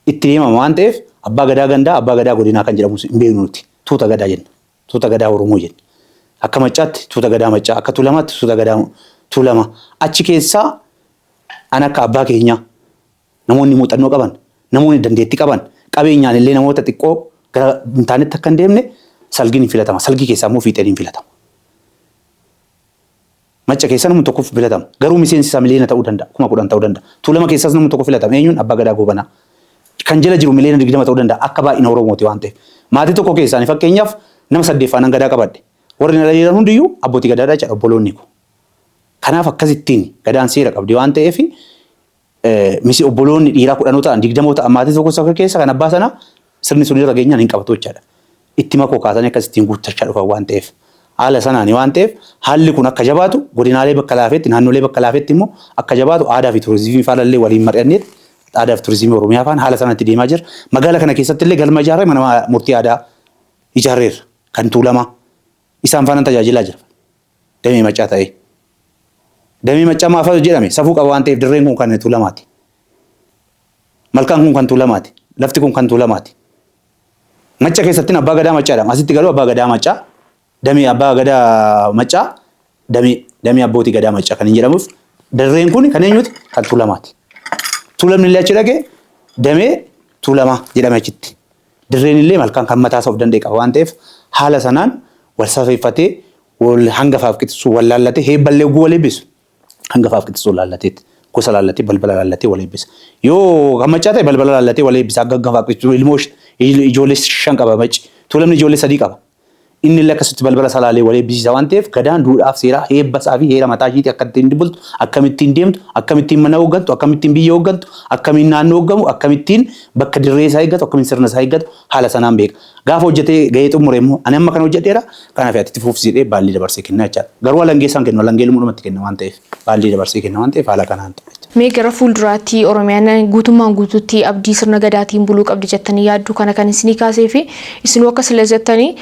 itti deemama waan ta'eef, abbaa gadaa gandaa, abbaa gadaa godinaa kan jedhamu hin beeknu nuti. Tuuta gadaa jenna. Tuuta gadaa Oromoo jenna. Akka Maccaatti tuuta gadaa Maccaa, akka Tuulamaatti tuuta gadaa Tuulama. Achi keessaa an akka abbaa keenyaa namoonni muuxannoo qaban, namoonni dandeettii qaban, qabeenyaan illee namoota xiqqoo gara hin taanetti akka hin deemne salgiin hin filatama. Salgii keessaa immoo fiixeen hin filatama. Macca keessaa namni tokko filatama. Garuu miseensi isaa miliyoona ta'uu danda'a. 10,000 ta'uu danda'a. Tuulama keessaas namni tokko filatama. Eenyuun? Abbaa Gadaa Goobanaa. Kan jala jiru miliyoona 20 ta'uu danda'a. Akka baay'ina Oromooti waan ta'eef. Maatii tokko keessaa fakkeenyaaf nama saddeet faanaan gadaa qabadhe. Warri na jiran hundiyyuu abbootii gadaadhaa jechuudha, obboloonni koo. Kanaaf akkasittiin gadaan seera qabdi waan ta'eef, misi obboloonni dhiiraa 10 ta'an, 20 ta'an maatii tokko keessa, kan abbaa sanaa sirni sun irra geenyaan hin qabatu jechaadha. Itti makoo kaasanii akkasittiin guuttachaa dhufan waan ta'eef. Haala sanaani waan ta'eef, haalli kun akka jabaatu, godinaalee bakka laafetti, naannolee bakka laafetti immoo akka jabaatu, aadaa fi turizimii faana waliin mari'annee, aadaa fi turizimii Oromiyaa faana haala sanatti deemaa jira. Magaala kana keessatti illee galma ijaarree, mana murtii aadaa ijaarreerra kan Tuulamaa. Isaan faana tajaajilaa jira. Damee Maccaa ta'ee. Damee Maccaa maaf jedhame? Safuu qaba waan ta'eef, dirreen kun kan Tuulamaati. Malkaan kun kan Tuulamaati. Lafti kun kan Tuulamaati. Macca keessatti abbaa gadaa Maccaadha. Asitti garuu abbaa gadaa Maccaa, damee abbaa gadaa Maccaa, damee abbootii gadaa Maccaa kan hin jedhamuuf, dirreen kun kan eenyuti? Kan Tuulamaati. Tuulamni illee achi dhaqee damee Tuulamaa jedhame achitti. Dirreen illee malkaan kan mataa isaa of danda'e qaba waan ta'eef, haala sanaan wal safeeffatee, wal hangafaaf qixxisuu wal laallatee, heebballee oguu wal eebbisu hangafaaf qixxisuu laallateetti, gosa laallatee, balbala laallatee wal eebbisa. Yoo kan Maccaa ta'e balbala laallatee wal eebbisa, akka hangafaaf qixxisuu. Ilmoo ijoollee shan qaba Macci. Tuulamni ijoollee sadii qaba. Inni illee akkasitti balbala isaa laalee wal eebbisiisa waan ta'eef, gadaan duudhaaf seeraa, heebba isaa fi heera mataa ishiitii akka ittiin bultu, akkamittiin deemtu, akkamittiin mana hooggantu, akkamittiin biyya hooggantu, akkamiin naannoo hooggamu, akkamittiin bakka dirree isaa eeggatu, akkamiin sirna isaa eeggatu haala sanaan beeka. Gaafa hojjetee gahee xumure immoo, ani amma kana hojjedheera, kanaaf ati itti fufsiisee baallii dabarsee kenna jechaadha. Garuu alangee isaan kennu, alangee lumuudhumatti kenna waan ta'eef, baallii dabarsee kenna waan ta'eef, haala kanaan ta'e. Mee gara fuulduraatti Oromiyaan guutummaan guutuutti abdii sirna gadaatiin buluu qabdi jettanii yaadduu? Kana kan isinii kaasee fi isinuu akka sila jettanii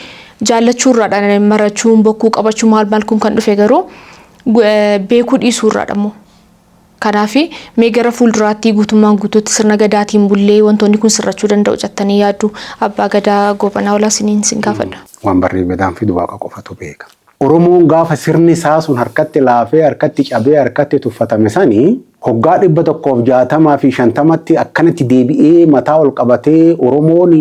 jaallachuurraadhaan marachuun, bokkuu qabachuu, maal maal kun kan dhufe garuu beekuu dhiisuurraadha immoo. Kanaaf mee gara fuulduraatti guutummaan guutuutti sirna gadaatiin bullee wantoonni kun sirrachuu danda'u jettanii yaaddu? Abbaa Gadaa Goobanaa Hoolaa, isiniin sin gaafadha. Waan barrii gadaan fidu Waaqa qofatu beeka. Oromoon gaafa sirni isaa sun harkatti laafee, harkatti cabee, harkatti tuffatame sanii, hoggaa 160 fi 50tti akkanatti deebi'ee mataa ol qabatee Oromoon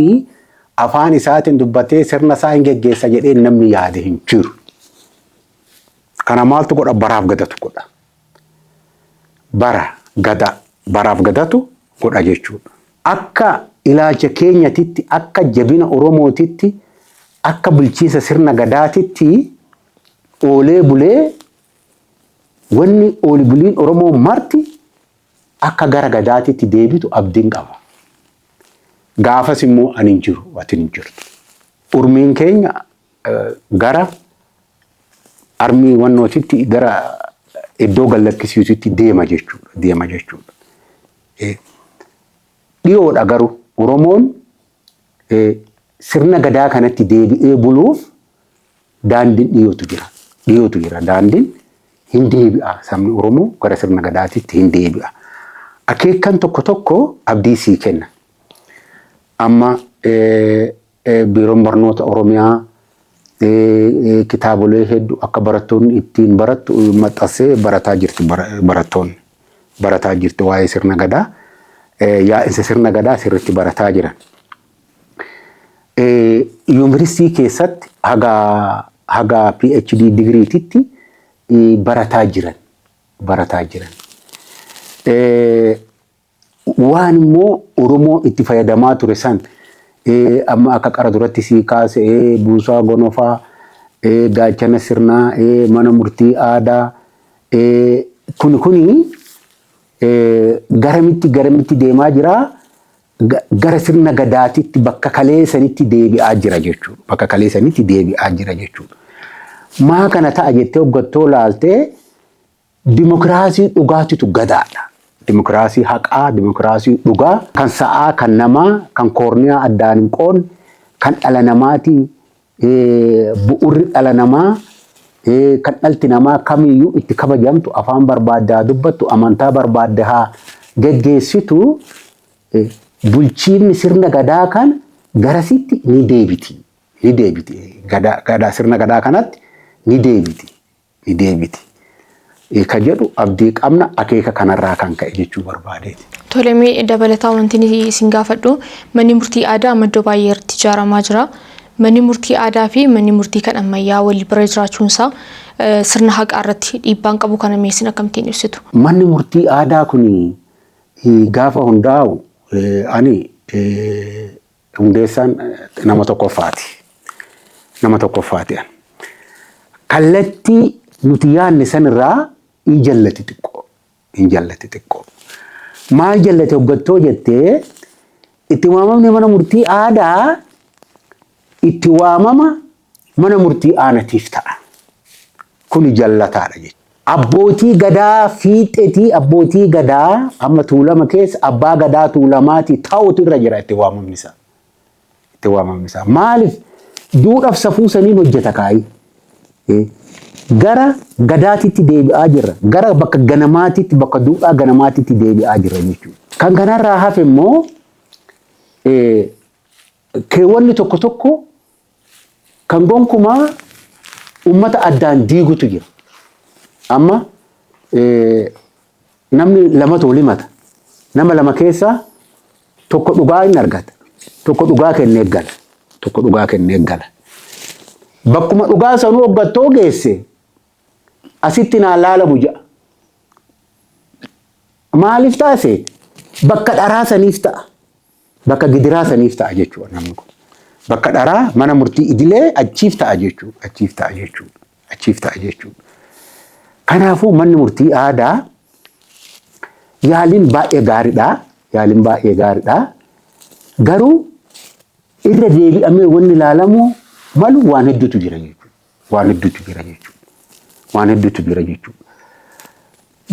afaan isaatiin dubbatee sirna isaa hin geggeessa jedhee namni yaade hin jiru. Kana maaltu godha? Baraaf gadatu godha. Bara gada, baraaf gadatu godha jechuudha. Akka ilaalcha keenyatitti, akka jabina Oromootitti, akka bulchiinsa sirna gadaatitti, oolee bulee wanni ooli buliin Oromoo marti akka gara gadaatitti deebitu abdiin qaba. Gaafas immoo ani hin jiru, ati hin jirtu. Urmiin keenya gara armii wannootitti, gara iddoo gallakkisiisutti deema jechuudha. Deema jechuudha. Dhiyoodha garuu Oromoon sirna gadaa kanatti deebi'ee buluuf daandiin dhiyootu jira. Dhiyootu jira, daandiin hin deebi'a. Sabni Oromoo gara sirna gadaatitti hin deebi'a. Akeekkan tokko tokko abdii sii kenna. Amma Biiroon Barnoota Oromiyaa kitaabolee hedduu akka barattoonni ittiin barattu maxxansee barataa jirti barattoonni. Barataa jirti waa'ee sirna gadaa. Yaa'insa sirna gadaa sirriitti barataa jiran. Yuunivarsiitii keessatti haga PhD digiriititti barataa jiran. Barataa jiran. Waan immoo Oromoo itti fayyadamaa ture san, amma akka qara duratti sii kaase, buusaa gonofaa, gaachana sirnaa, mana murtii aadaa, kuni garamitti deemaa jiraa? Gara sirna gadaatitti, bakka kaleessanitti deebi'aa jira jechuudha. Bakka kaleessanitti deebi'aa jira jechuudha. Maa kana ta'a jettee hoggattoo laaltee, dimokiraasii dhugaatitu gadaadha. Dimokiraasii haqaa, dimokiraasii dhugaa, kan sa'aa, kan namaa, kan koorniyaa addaan hin qoodne, kan dhala namaati, bu'urri dhala namaa, kan dhalti namaa kamiyyuu itti kabajamtu, afaan barbaadde haa dubbattu, amantaa barbaadde haa geggeessitu, bulchiinni sirna gadaa kana garasitti ni deebiti. Ni deebiti. Gadaa sirna gadaa kanatti ni deebiti. Ni deebiti. Ka jedhu abdii qabna, akeeka kanarraa kan ka'e jechuu barbaadeeti. Tole, mee dabalataa wanti isin gaafadhu, manni murtii aadaa amma iddoo baay'ee irratti ijaaramaa jira. Manni murtii aadaa fi manni murtii kan ammayyaa wal bira jiraachuunsaa sirna haqaa irratti dhiibbaan qabu kana mee isin akkamittiin ibsitu? Manni murtii aadaa kun gaafa hundaa'u ani hundeessaan nama tokkoffaati. Nama tokkoffaati. Kallattii nuti yaadne sanirraa hin jallati xiqqoo. Hin jallati xiqqoo. Maal jallate hoggattoo jettee, itti waamamni mana murtii aadaa itti waamama mana murtii aanatiif ta'a. Kuni jallataadha jechuudha. Abbootii gadaa fiixetii, abbootii gadaa amma Tuulama keessa abbaa gadaa Tuulamaati ta'utu irra jira itti waamamni isaa. Itti waamamni isaa. Maaliif? Duudhaaf safuu saniin hojjeta kaayi. Gara gadaatitti deebi'aa jirra. Gara bakka ganamaatitti, bakka duudhaa ganamaatitti deebi'aa jirra jechuudha. Kan kanarraa hafe immoo keewwanni tokko tokko kan gonkumaa uummata addaan diigutu jira. Amma namni lamatu wal himata. Nama lama keessaa tokko dhugaa hin argata. Tokko dhugaa kennee gala. Tokko dhugaa kennee gala. Bakkuma dhugaa sanuu hoggattoo geesse, asitti naa laalamu jedha. Maaliif taase? Bakka dharaa saniif ta'a. Bakka gidiraa saniif ta'a jechuudha namni kun. Bakka dharaa mana murtii idilee achiif ta'a jechuudha. Achiif ta'a jechuudha. Achiif ta'a jechuudha. Kanaafuu manni murtii aadaa yaaliin baay'ee gaariidha. Yaaliin baay'ee gaariidha. Garuu irra deebi'amee wanni ilaalamu malu waan hedduutu jira jechuudha. Waan hedduutu jira jechuudha. Waan hedduutu jira jechuudha.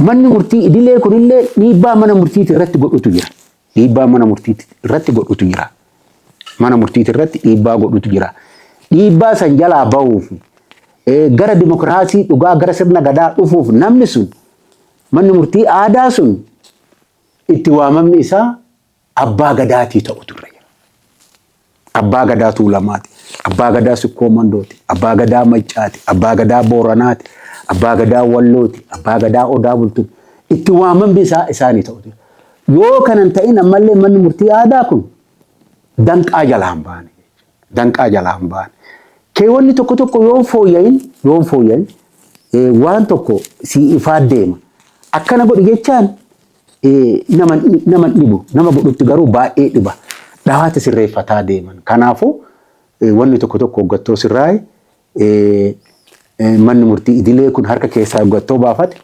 Manni murtii idilee kunillee dhiibbaa mana murtiiti irratti godhutu jira. Dhiibbaa mana murtiiti irratti godhutu jira. Mana murtiiti irratti dhiibbaa godhutu jira. Dhiibbaa san jalaa bahuuf, gara dimokiraasii dhugaa, gara sirna gadaa dhufuuf, namni sun, manni murtii aadaa sun, itti waamamni isaa abbaa gadaatii ta'utu irra jira. Abbaa gadaa Tuulamaati. Abbaa gadaa Sikkoo Mandooti. Abbaa gadaa Maccaati. Abbaa gadaa Booranaati. Abbaa gadaa Wallooti. Abbaa gadaa Odaa Bultuun. Itti waamamni isaa isaanii ta'utu jira. Yoo kanan ta'in ammallee manni murtii aadaa kun danqaa jalaa hin baane. Danqaa jalaa hin baane. Keewwanni tokko tokko yoon fooyya'in waan tokko si ifaa deema. Akkana godhi jechaan nama dhibu, nama godhutti garuu baay'ee dhiba. Dhawaata sirreeffataa deeman. Kanaafuu wanni tokko tokko hoggattoo sirraa'e, manni murtii idilee kun harka keessaa hoggattoo baafate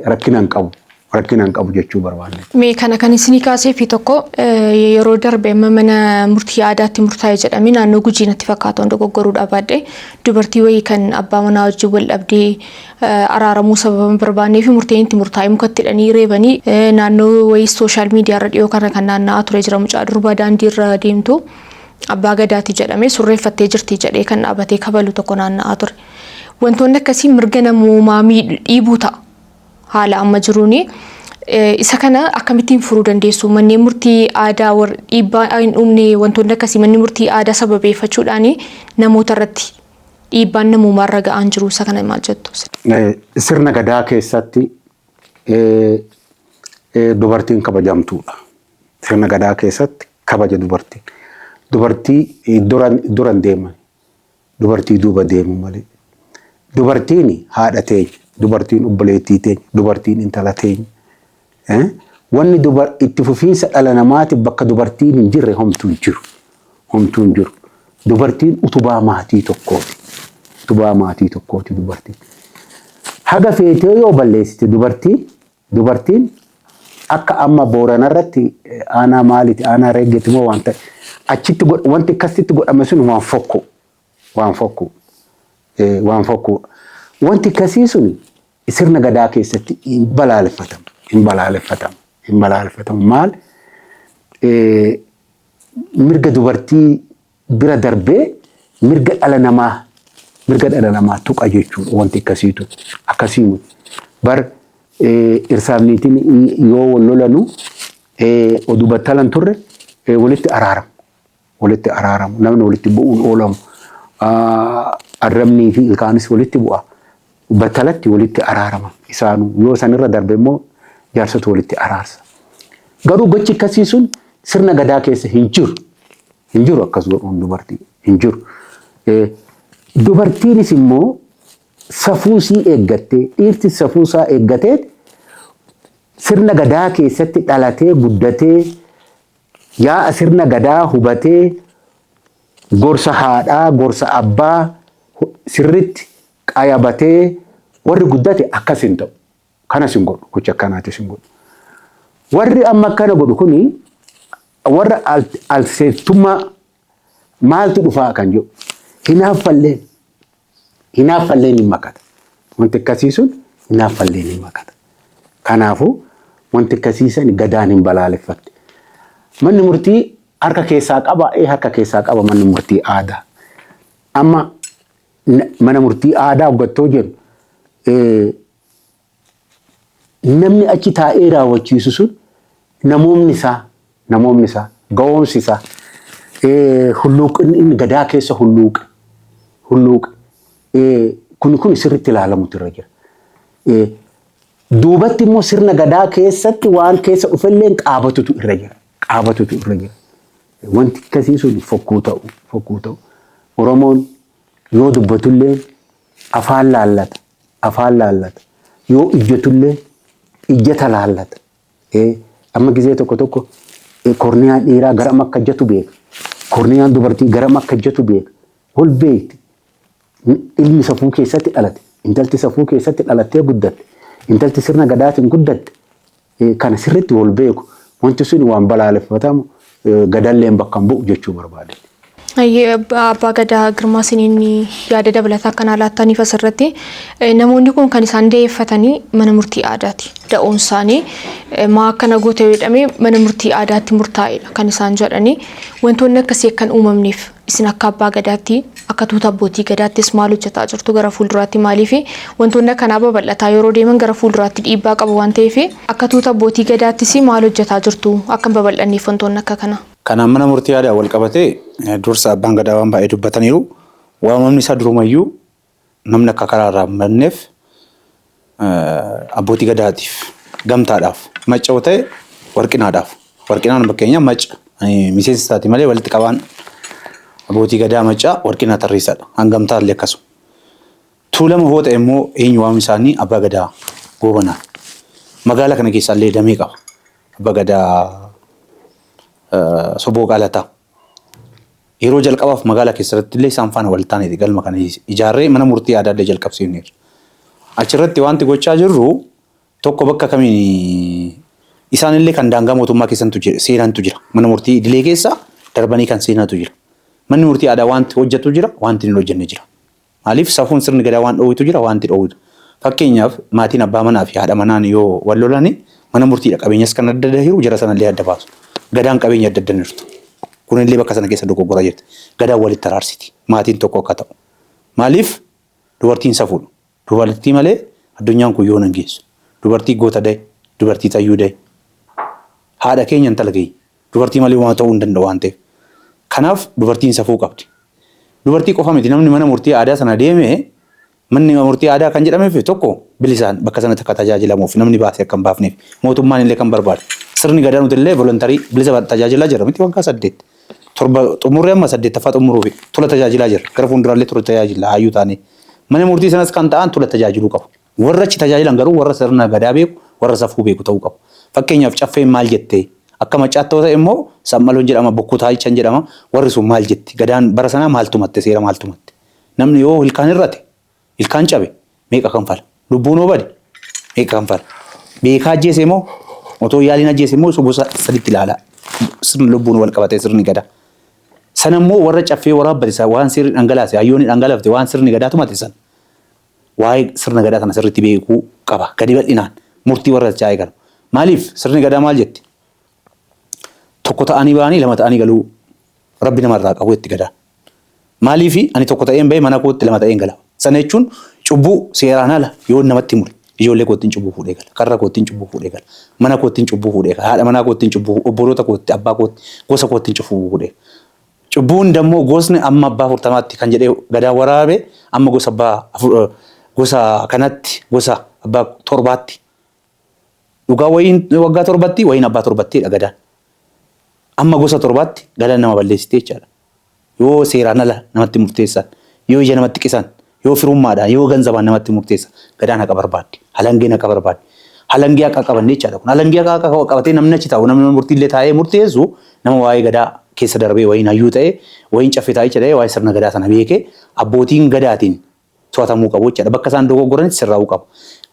rakkina hin qabu. Rakkina hin qabu jechuu barbaanne. Mee kana kan isinii kaasee fi tokko, yeroo darbe amma mana murtii aadaatti murtaa'e jedhamee, naannoo Gujii natti fakkaatu, hunda goggoruudhaa baadhee, dubartii wayii kan abbaa manaa wajjin wal dhabdee araaramuu sababa hin barbaannee fi murteen itti murtaa'e mukatti hidhanii reebanii, naannoo wayii social media irra dhiyoo kana kan naanna'aa ture jira, mucaa durbaa daandii irra deemtu abbaa gadaati jedhamee surreeffattee jirti jedhee kan dhaabatee kabalu tokko naanna'aa ture. Wantoonni akkasii mirga namoomaa miidhu, dhiibuu ta'a. Haala amma jiruuni isa kana akkamittiin furuu dandeessu? Manneen murtii aadaa warra dhiibbaa hin uumne, wantoonni akkasii manni murtii aadaa sababeeffachuudhaan namoota irratti dhiibbaan namoomaa irra ga'aan jiru, isa kana maal jettu? Sirna gadaa keessatti Dubartiin kabajamtuudha. Sirna gadaa keessatti kabaja dubartiin. Dubartii duran deeman. Dubartii duuba deemu malee. Dubartiin haadha teenya. Dubartiin obboleettii teenya. Dubartiin intala teenya. Wanni itti fufiinsa dhala namaatiif bakka dubartiin hin jirre homtuu hin jiru. Homtuu hin jiru. Dubartiin utubaa maatii tokkooti. Utubaa maatii tokkooti dubartiin. Haga feetee yoo balleessite dubartiin akka amma Booranarratti aanaa maaliiti, aanaa reeggeeti moo waan ta'e, achitti wanti akkasitti godhame sun waan fokku, waan fokku, waan fokkuudha. Wanti akkasii sun sirna gadaa keessatti hin balaaleffatamu, hin balaaleffatamu, hin balaaleffatamu. Maal, mirga dubartii bira darbee mirga dhala namaa, mirga dhala namaa tuqa jechuudha wanti akkasiitu akkasii miti. Bar dhirsaaf niitiin yoo wal lolanu oduu battalan turre walitti araaramu. Walitti araaramu. Namni walitti bu'uun oolamu. Arrabnii fi ilkaanis walitti bu'a. Battalatti walitti araarama isaanuu. Yoo sanirra darbe immoo jaarsatu walitti araarsa. Garuu gochi akkasii sun sirna gadaa keessa hin jiru. Hin jiru, akkas godhuun dubartii hin jiru. Dubartiinis immoo safuu isii eeggattee, dhiirti safuu isaa eeggatee, sirna gadaa keessatti dhalatee guddatee, yaa'a sirna gadaa hubatee, gorsa haadhaa, gorsa abbaa sirritti qayabatee warri guddate akkas hin ta'u. Kanas hin godhu. Gocha akkanaatis hin godhu. Warri amma akkana godhu kuni warra alseettummaa maaltu dhufaa kan jedhu hinaaffalleen hin makata. Wanti akkasii sun hinaaffalleen hin makata. Kanaafuu wanti akkasii san gadaan hin balaaleffatte. Manni murtii harka keessaa qaba, ee, harka keessaa qaba manni murtii aadaa. Amma mana murtii aadaa hoggattoo jennu, namni achi taa'ee raawwachiisu sun namoomni isaa, ga'oomsi isaa, hulluuqni inni gadaa keessa hulluuqe kun sirriitti ilaalamutu irra jira. Duubatti immoo sirna gadaa keessatti waan keessa dhufellee qaabatutu irra jira. Qaabatutu irra jira. Wanti akkasii sun fokkuu ta'u, fokkuu ta'u. Oromoon yoo dubbatullee afaan laallata, afaan laallata. Yoo ijjatullee ijjata laallata. Amma gizee tokko tokko korniyaan dhiiraa garam akka ijjatu beeka. Korniyaan dubartii garam akka ijjatu beeka. Wal beekti. Ilmi safuu keessatti dhalate. Intalti safuu keessatti dhalattee guddatte. Intalti sirna gadaatiin guddatte. Kana sirriitti wal beeku. Wanti sun waan balaaleffatamu, gadalleen bakka hin bu'u jechuu barbaade. Abbaa Gadaa Girmaa, isiniin yaada dabalataa akkanaa laattaniif asirratti, namoonni kun kan isaan da'eeffatanii mana murtii aadaati. Da'oon isaanii maa akkana goote jedhamee mana murtii aadaatti murtaa'edha kan isaan jedhanii. Wantoonni akkasii akkan uumamneef isin akka abbaa gadaatti, akka tuuta abbootii gadaattis maal hojjetaa jirtu gara fuulduraatti? Maaliif wantoonni akkanaa babal'ataa yeroo deeman gara fuulduraatti dhiibbaa qabu waan ta'eef, akka tuuta abbootii gadaattis maal hojjetaa jirtu akka hin babal'anneef wantoonni akka kanaa? Kanaan mana murtii aadaa wal qabatee, dursa abbaan gadaa waan baay'ee dubbataniiru. Waamamni isaa durumayyuu namni akka karaa irraa hin badneef abbootii gadaatiif gamtaadhaaf macca yoo ta'e warqinaadhaaf. Warqinaan fakkeenyaaf macca miseensa isaati malee walitti qabaan abbootii gadaa macca Warqinaa Tarreessaadha. Hangamtaa illee akkasuma. Tuulama hoo ta'e immoo eenyu waamni isaanii? Abbaa gadaa Goobanaa. Magaalaa kana keessaa illee damee qaba. Abbaa gadaa Soboo Qaalataa. Yeroo jalqabaaf magaalaa keessatti illee isaan faana wal taaneeti galma kana ijaarree mana murtii aadaa illee jalqabsiifneerra. Achirratti wanti gochaa jirru tokko, bakka kamiin isaan illee kan daangaa mootummaa keessantu jira, seenantu jira. Mana murtii idilee keessa darbanii kan seenantu jira. Manni murtii aadaa wanti hojjetu jira, wanti hin hojjenne jira. Maaliif, safuun sirni gadaa waan dhoowwitu jira, wanti dhoowwitu. Fakkeenyaaf, maatiin abbaa manaa fi haadha manaan yoo wal lolani mana murtiidha qabeenyas kan adda adda hiru, jara sanallee adda baasu. Gadaan qabeenya adda adda hirtu. Kunillee bakka sana keessa dogoggora jirti. Gadaan walitti araarsiti. Maatiin tokko akka ta'u. Maaliif, dubartiin safuudha. Dubartii malee addunyaan kun yoo nan geessu. Dubartii goota da'e, dubartii tayyuu da'e. Haadha keenya, intala keenya. Dubartii malee waan ta'uu hin danda'u waan ta'eef. Kanaaf dubartiin safuu qabdi. Dubartii qofa miti, namni mana murtii aadaa sana deeme Manni murtii aadaa kan jedhameef tokko bilisaan bakka sanatti akka tajaajilamuuf, namni baasee akka hin baafneef, mootummaan illee kan barbaadu. Sirni gadaa nuti illee voluntary bilisa tajaajilaa jirra miti? Waggaa 8 7 xumurree amma saddeettaffaa xumuruufi tola tajaajilaa jirra. Gara fuulduraallee tola tajaajila hayyuu taanee. Mana murtii sanas kan ta'an tola tajaajiluu qabu. Warra achi tajaajilan garuu warra sirna gadaa beeku, warra safuu beeku ta'uu qabu. Fakkeenyaaf, caffeen maal jettee, akka macaatti ta'e immoo sammaloon jedhama, bokkuu taayichan jedhama, warri sun maal jetti, gadaan bara sanaa maal tumatte, seera maal tumatte, namni yoo ilkaan hir'ate, ilkaan cabe meeqa kanfala, lubbuun hoo bade meeqa kanfala, beekaa ajjeese immoo otoo yaaliin ajjeese immoo gosa saditti ilaala sirni lubbuun wal qabatee sirni gadaa. Sana immoo warra caffee waraabbate sana, waan sirri dhangalaase, hayyoonni dhangalafte, waan sirni gadaa tumate sana, waa'ee sirna gadaa sana sirriitti beekuu qaba. Gadi bal'inaan murtii warra chaa'ee kana. Maaliif, sirni gadaa maal jetti? Tokko ta'anii ba'anii lama ta'anii galuu rabbi namarraa qabu itti gadaa. Maaliif, ani tokko ta'een bahee mana kootti lama ta'een gala. Sana jechuun cubbuu seeraan ala yoo namatti mure, ijoollee koottiin cubbuu fuudhee gala. Karra koottiin cubbuu fuudhee gala. Mana koottiin cubbuu fuudhee gala. Haadha manaa koottiin cubbuu, obboloota kootti, abbaa kootti, gosa koottiin cubbuu fuudhee. Cubbuun dammoo gosni amma abbaa 40tti kan jedhee gadaa waraabe, amma gosa abbaa gosa kanatti, gosa abbaa torbaatti. Dhugaa wayiin waggaa torbatti, wayiin abbaa torbattidha gadaan. Amma gosa torbaatti gadaan nama balleessite jechaadha. Yoo seeraan ala namatti murteessan, yoo ija namatti qisan, yoo firummaadhaan, yoo ganzabaan namatti murteessan, gadaan haqa barbaaddi. Halangeen haqa barbaaddi. Halangee haqa qabanne jechaadha kun. Halangee haqa qabatee namni achi taa'u, namni murtiillee taa'ee murteessu, nama waa'ee gadaa keessa darbee, wayiin hayyuu ta'ee, wayiin caffee taa'icha ta'ee, waa'ee sirna gadaa sana beekee, abbootiin gadaatiin to'atamuu qabu jechaadha. Bakka isaan dogoggoranitti sirraa'uu qabu.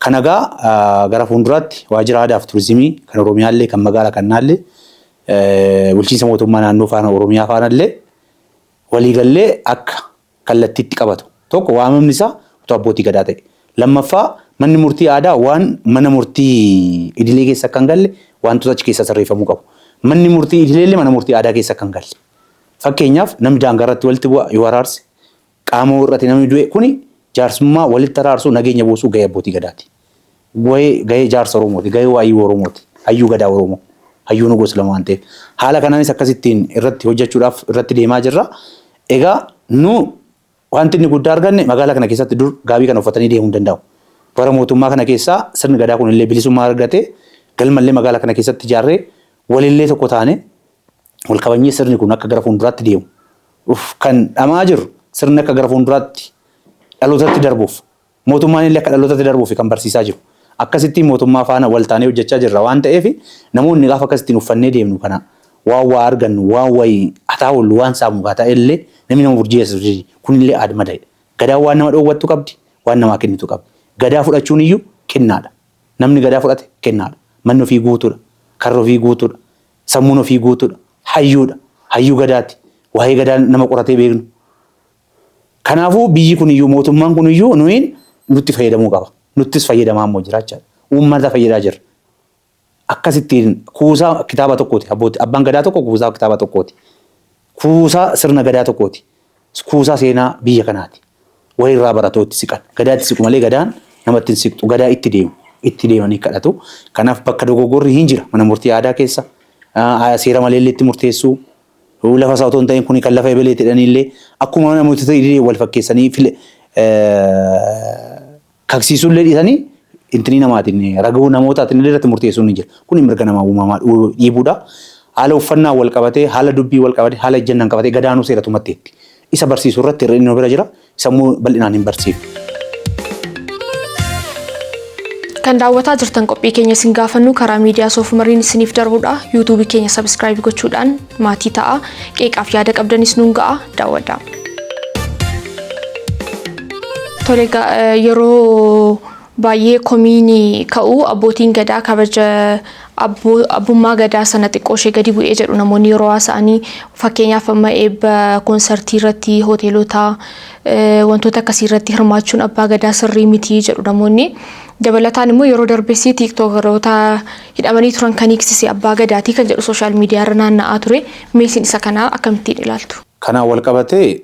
Kana egaa gara fuulduraatti waajjira aadaa fi turizimii kan Oromiyaallee, kan magaalaa kanaallee, bulchiinsa mootummaa naannoo faana, Oromiyaa faanallee waliigallee akka kallattiitti qabatu. Tokko, waamamni isaa otoo abbootii gadaa ta'e. Lammaffaa, manni murtii aadaa waan mana murtii idilee keessa akka hin galle wantoota achi keessa sirreeffamuu qabu. Manni murtii idileellee mana murtii aadaa keessa akka hin galle. Fakkeenyaaf, namni daangaa irratti walitti bu'a yoo araarse, qaama hir'ate, namni du'e, kuni jaarsummaa walitti araarsuu, nageenya buusuu gahee abbootii gadaati. Gahee jaarsa Oromooti, gahee waayyuu Oromooti, hayyuu gadaa Oromoo, hayyuu nu gosa lama waan ta'eef. Haala kanaanis akkasittiin irratti hojjechuudhaaf irratti deemaa jirra. Egaa nu wanti inni guddaa arganne, magaalaa kana keessatti dur gaabii kana uffatanii deemuu hin danda'u. Bara mootummaa kana keessaa sirni gadaa kun illee bilisummaa argatee, galmallee magaalaa kana keessatti ijaarree, walillee tokko taane, wal kabajnee, sirni kun akka gara fuulduraatti deemu uf kan dhamaa jiru, sirni akka gara fuulduraatti dhalootatti darbuuf, mootummaan illee akka dhalootatti darbuuf kan barsiisaa jiru. Akkasittiin mootummaa faana wal taanee hojjechaa jirra waan ta'eef, namoonni gaafa akkasittiin uffannee deemnu kana, waan waa argannu, waan wayii hataa oollu, waan saamu haa ta'e illee, namni nama burjeessu kunillee aadmada. Gadaan waan nama dhoowwattu qabdi, waan namaa kennitu qabdi. Gadaa fudhachuun iyyuu kennaadha. Namni gadaa fudhate kennaadha. Manni ofii guutuudha. Karri ofii guutuudha. Sammuun ofii guutuudha. Hayyuudha. Hayyuu gadaati. Waa'ee gadaa nama qoratee beeknu. Kanaafuu biyyi kun iyyuu, mootummaan kun iyyuu nuyin nutti fayyadamuu qaba. Nuttis fayyadamaa immoo jira jechaadha. Uummata fayyadaa jirra. Akkasittiin kuusaa kitaaba tokkooti. Abbooti, abbaan gadaa tokko kuusaa kitaaba tokkooti. Kuusaa sirna gadaa tokkooti. Kuusaa seenaa biyya kanaati. Wayirraa baratoo itti siqan. Gadaa itti siqu malee gadaan namatti hin siqxu. Gadaa itti deemu. Itti deemanii kadhatu. Kanaaf bakka dogoggorri hin jira. Mana murtii aadaa keessa seera malee illee itti murteessuu. Lafa isaa otoo hin ta'in kuni kan lafa ebeleeti jedhanii illee akkuma mana murtii idilee wal fakkeessanii kaksiisuu illee dhiisanii, intinii namaatiin, raguu namootaatiin illee irratti murteessuun ni jira. Kuni mirga namaa uumamaa dhiibuudha. Haala uffannaa wal qabatee, haala dubbii wal qabatee, haala ejjennaan qabatee gadaanuu seera tumatteetti. Isa barsiisuu irratti hir'inni bira jira. Sammuu bal'inaan hin barsiifne. Kan daawwataa jirtan qophii keenya isin gaafannu karaa miidiyaa Soofumariin isiniif darbudha. Yuutuubii keenya subscribe gochuudhaan maatii ta'a. Qeeqaaf yaada qabdanis nuun ga'a, daawwadhaa. Tole, yeroo baay'ee komiin ka'u, abbootiin gadaa kabaja abbummaa gadaa sana xiqqoo ishee gadi bu'ee jedhu namoonni yeroo haasa'anii. Fakkeenyaaf, amma eebba koonsartii irratti, hoteelota, wantoota akkasii irratti hirmaachuun abbaa gadaa sirrii miti jedhu namoonni. Dabalataan immoo yeroo darbes tiiktookaroota hidhamanii turan kan hiiksise abbaa gadaatii kan jedhu social media irra naanna'aa ture. Meesin isa kanaa akkamittiin ilaaltu? Kanaan wal qabatee,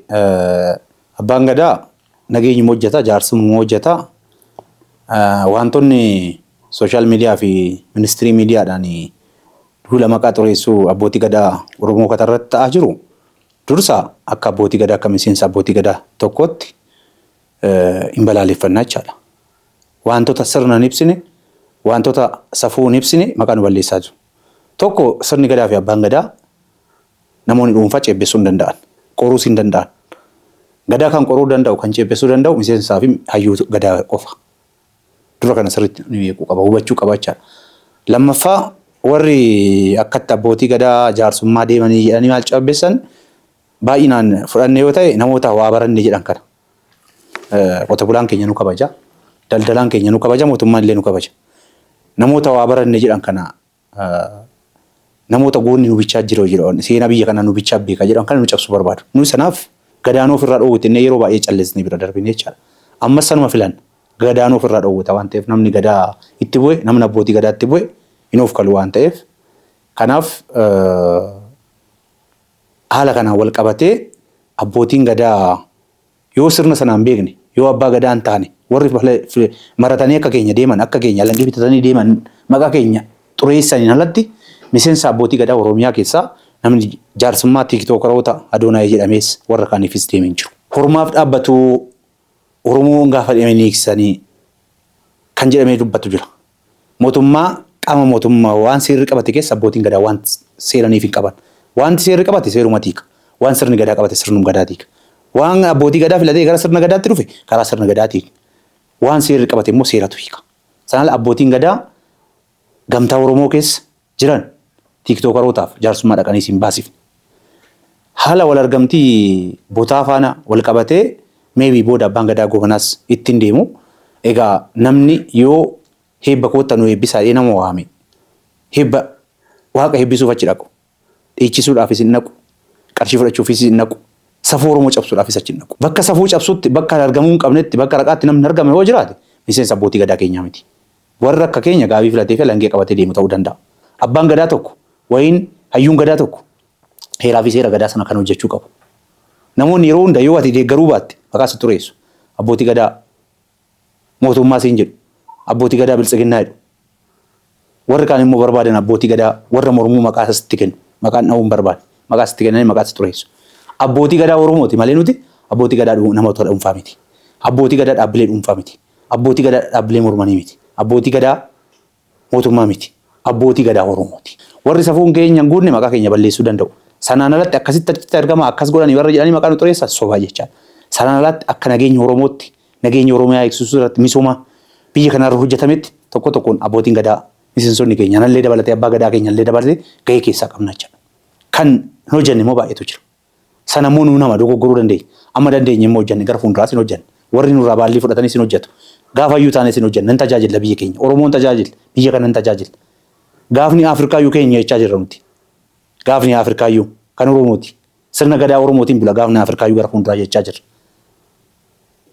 abbaan gadaa nageenyuma hojjeta, jaarsummaa hojjeta. Wantoonni social media fi mainstream miidiyaadhaan duula maqaa xureessuu abbootii gadaa Oromoo irratti ta'aa jiru. Dursa akka abbootii gadaa, akka miseensa abbootii gadaa tokkotti Hin balaaleffannaa jechaadha. Wantoota sirna hin ibsine, wantoota safuu hin ibsine maqaa nu balleessaa jiru. Tokko, sirni gadaa fi abbaan gadaa namoonni dhuunfaa ceebbessuu hin danda'an. Qoruus hin danda'an. Gadaa kan qoruu danda'u, kan ceebbessuu danda'u miseensaa fi hayyuu gadaa qofa. Dura kana sirriitti ni beekuu qaba, hubachuu qaba jechaadha. Lammaffaa, warri akkatti abbootii gadaa jaarsummaa deemanii jedhanii maal ceebbessan baay'inaan fudhanne yoo ta'e, namoota waa baranne jedhan kana. Qote bulaan keenya nu kabaja. Daldalaan keenya nu kabaja. Mootummaan illee nu kabaja. Namoota waa baranne jedhan kana, namoota goonni nu bichaa jira jedhan, seenaa biyya kana nu bichaa beeka jedhan kana nu cabsuu barbaadu. Nu sanaaf gadaanoo ofirraa dhoowwite innee yeroo baay'ee callisnee bira darbine jechaadha. Ammas sanuma filan, gadaanoo ofirraa dhoowwata waan ta'eef, namni gadaa itti bu'e, namni abbootii gadaa itti bu'e hin of kalu waan ta'eef, kanaaf haala kanaan wal qabatee abbootiin gadaa yoo sirna sanaan beekne, yoo abbaa gadaa hin taane, warri maratanii akka keenya deeman, akka keenya alangee bitatanii deeman, maqaa keenya xureessaniin alatti, miseensa abbootii gadaa Oromiyaa keessaa namni jaarsummaa tiiktookaroota Adoonaayii jedhamees warra kaaniifis deemee hin jiru. Hormaaf dhaabbatu Oromoon gaafa deemanii eegsisanii kan jedhamee dubbatu jira. Mootummaa, qaama mootummaa waan seerri qabate keessa abbootiin gadaa waan seeraniif hin qaban. Wanti seerri qabate seeruma tiika. Waan sirni gadaa qabate sirnum gadaa tiika. Waan abbootii gadaa filatee gara sirna gadaatti dhufe karaa sirna gadaa tiika. Waan seerri qabate immoo seeratu hiika. Sanaan abbootiin gadaa gamtaa Oromoo keessa jiran tiiktookarootaaf jaarsummaa dhaqanii siin baasifne. Haala wal argamtii botaa faana wal qabatee maybe booda abbaan gadaa Goobanaas ittiin deemu. Egaa namni yoo heebba kootta nu eebbisaa jedhee nama waame, heebba waaqa eebbisuuf achi dhaqu. Dhiichisuudhaafis hin dhaqu. Qarshii fudhachuufis hin dhaqu. Safuu Oromoo cabsuudhaafis achi hin dhaqu. Bakka safuu cabsutti, bakka argamuu hin qabnetti, bakka raqaatti namni argame yoo jiraate, miseensa abbootii gadaa keenyaa miti. Warra akka keenya gaabii filatee fi alangee qabatee deemu ta'uu danda'a. Abbaan gadaa tokko wayiin hayyuun gadaa tokko heeraa fi seera gadaa sana kan hojjechuu qabu. Namoonni yeroo hunda yoo ati deeggaruu baatte maqaa si xureessu. Abbootii gadaa mootummaa siin jedhu. Abbootii gadaa biltsiginnaa jedhu. Warri kaan immoo barbaadan abbootii gadaa warra mormuu maqaa sitti kennu. Maqaan dha'uu hin barbaanne. Maqaa sitti kennanii maqaa si xureessu. Abbootii gadaa Oromooti malee nuti abbootii gadaa namoota dhuunfaa miti. Abbootii gadaa dhaabbilee dhuunfaa miti. Abbootii gadaa dhaabbilee mormanii miti. Abbootii gadaa mootummaa miti. Abbootii gadaa Oromooti. Warri safuun keenya hin guunne maqaa keenya balleessuu danda'u. Sanaan alatti akkasitti achitti argama, akkas godhanii warra jedhanii maqaa nu xureessan sobaa jechaadha. Sanaan alatti akka nageenya Oromootti, nageenya Oromiyaa eegsisuu irratti, misooma biyya kanarra hojjetametti tokko tokkoon abbootiin gadaa miseensonni keenya anallee dabalatee, abbaa gadaa keenya illee dabalatee gahee keessaa qabna jechaadha. Kan hin hojjenne immoo baay'eetu jira. Sana immoo nu nama dogoggoruu dandeenya. Amma dandeenye immoo hojjenne, gara fuulduraas hin hojjenne. Warri nurraa baallii fudhatanis hin hojjetu. Gaafa iyyuu taanes hin hojjenne. Nan tajaajilla biyya keenya. Oromoon tajaajila. Biyya kana hin tajaajilla. Gaafni Afrikaayyuu keenya jechaa jirra nuti. Gaafni Afrikaayyuu kan Oromooti. Sirna gadaa Oromootiin bula gaafni Afrikaayyuu gara fuulduraa jechaa jirra.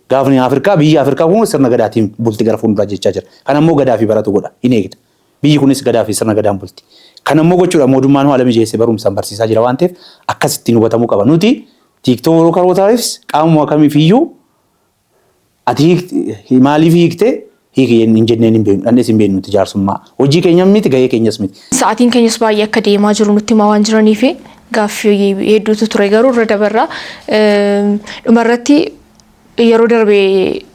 Gaafni Afrikaa, biyya Afrikaa kun sirna gadaatiin bulti gara fuulduraa jechaa jira. Kan ammoo gadaa fi baratu godha, hin eegda. Biyyi kunis gadaa fi sirna gadaan bulti. Kan ammoo gochuudha mootummaan haala mijeessee barumsaan barsiisaa jira waan ta'eef akkasittiin hubatamuu qaba. Nuti tiiktookarootaafis qaamuma kamiifiyyuu ati maaliif hiiktee hiiki hin jenneen hin beeknu, dhannees hin beeknu nuti jaarsummaa. Hojii keenya miti, gahee keenyas miti. Sa'aatiin keenyas baay'ee akka deemaa jiru nutti himaa waan jiraniif, gaaffii hedduutu ture garuu irra dabarra. Dhumarratti, yeroo darbe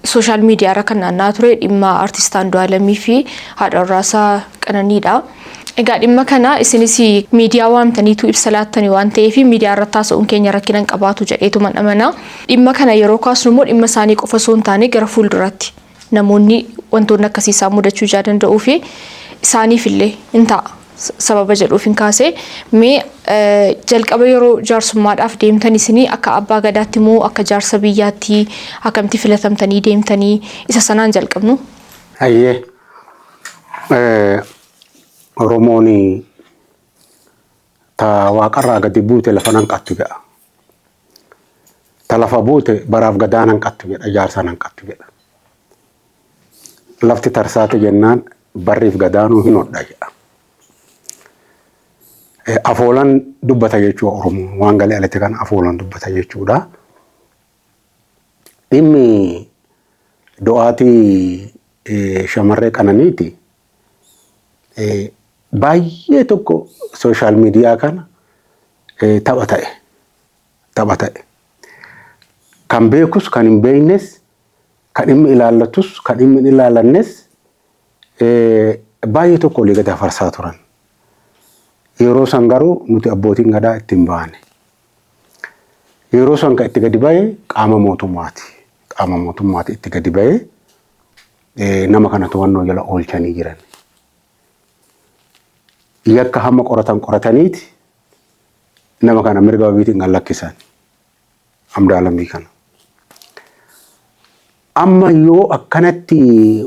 social media irra kan naanna'aa ture dhimma artist Andu'aalamii fi haadha warraasaa Qananiidha. Egaa dhimma kana isinis miidiyaa waamtaniitu ibsa laattanii waan ta'eef, miidiyaa irratti haasa'uun keenya rakkina hin qabaatu jedheetu man amana. Dhimma kana yeroo kaasnu immoo dhimma isaanii qofa osoo hin taane, gara fuulduraatti namoonni wantoonni akkasii isaan mudachuu ijaa danda'uu fi isaaniif illee hin ta'a sababa jedhuuf hin kaase. Mee jalqaba yeroo jaarsummaadhaaf deemtan isinii akka abbaa gadaatti moo akka jaarsa biyyaatti, akkamitti filatamtanii deemtanii, isa sanaan jalqabnu? Hayyee. Oromoon ta waaqarraa gadi buute lafa nan qattu jedha. Ta lafa buute baraaf gadaa nan qattu jedha, jaarsa nan qattu jedha. Lafti tarsaate jennaan barriif gadaanuu hin hodha jedha. Afoolan dubbata jechuudha Oromoon, waan galee alatti kana afoolan dubbata jechuudha. Dhimmi du'aatii shamarree Qananiiti. Baay'ee tokko social media kana tapha ta'e. Tapha ta'e. Kan beekus kan hin beeknes Kan dhimmi ilaallatus kan dhimmi hin ilaallannes baay'ee tokko olii gadi afarsaa turan. Yeroo san garuu nuti abbootiin gadaa itti hin baane. Yeroo san kan itti gadi ba'e qaama mootummaati. Qaama mootummaati itti gadi ba'ee nama kana to'annoo jala oolchanii jiran. Yakka hamma qoratan qorataniiti nama kana mirga wabiitiin kan lakkisan. Amdaalamii kana. Amma yoo akkanatti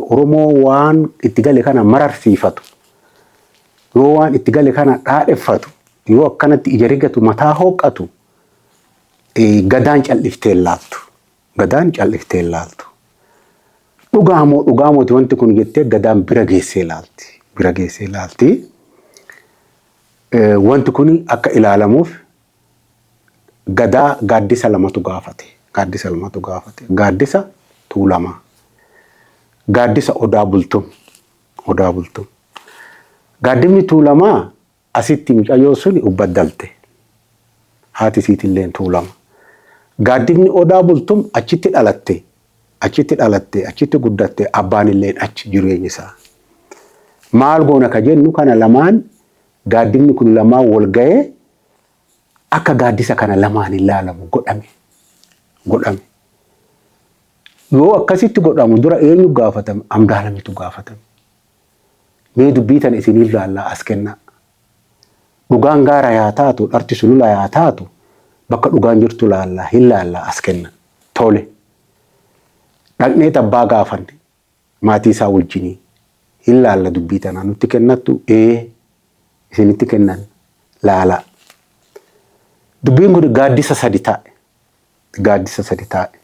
Oromoo waan itti gale kana mararsiifatu, yoo waan itti gale kana dhaadheffatu, yoo akkanatti ija rigatu mataa hooqqatu, gadaan calliftee hin laaltu. Gadaan calliftee hin laaltu. Dhugaamoo dhugaamooti wanti kun jettee gadaan bira geessee laalti. Bira geessee laalti. Wanti kun akka ilaalamuuf gadaa gaaddisa lamatu gaafate. Gaaddisa lamatu gaafate. Gaaddisa Tuulamaa. Gaaddisa Odaa Bultum. Odaa Bultum. Gaaddifni Tuulamaa asitti mucayyoo suni ubbaddalte. Haati isiitillee Tuulama. Gaaddifni Odaa Bultum achitti dhalatte. Achitti dhalatte, achitti guddatte, abbaan illee achi jireenyi isaa. Maal goona ka jennu kana lamaan gaaddifni kun lamaan wal ga'ee akka gaaddisa kana lamaan hin laalamu godhame. Godhame. Yoo akkasitti godhamu dura eenyu gaafatame? Amdaalamitu gaafatame. Mee dubbii tana isiniif laallaa as kennaa. Dhugaan gaara yaa taatu, dharti sulula yaa taatu, bakka dhugaan jirtu laallaa, hin laallaa as kenna. Tole. Dhaqnee abbaa gaafanne maatii isaa wajjinii hin laalla dubbii tanaa nutti kennattu ee isinitti kennan laalaa. Dubbiin kun gaaddisa sadi taa'e. Gaaddisa sadi taa'e.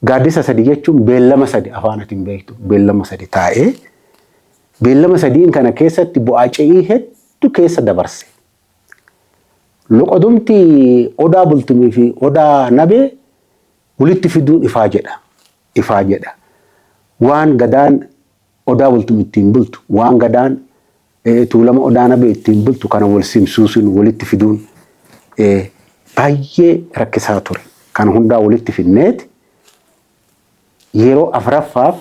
Gaaddisa sadi jechuun beellama sadi afaan atiin beektu beellama sadi taa'ee beellama sadiin kana keessatti bu'aa ce'ii hedduu keessa dabarse. Loqodumti Odaa Bultumii fi Odaa Nabee walitti fiduun ifaa jedha. Ifaa jedha. Waan gadaan Odaa Bultum ittiin bultu, waan gadaan Tuulama Odaa Nabee ittiin bultu kana wal simsuusuun walitti fiduun baay'ee rakkisaa ture. Kana hundaa walitti fidneet yeroo afuraffaaf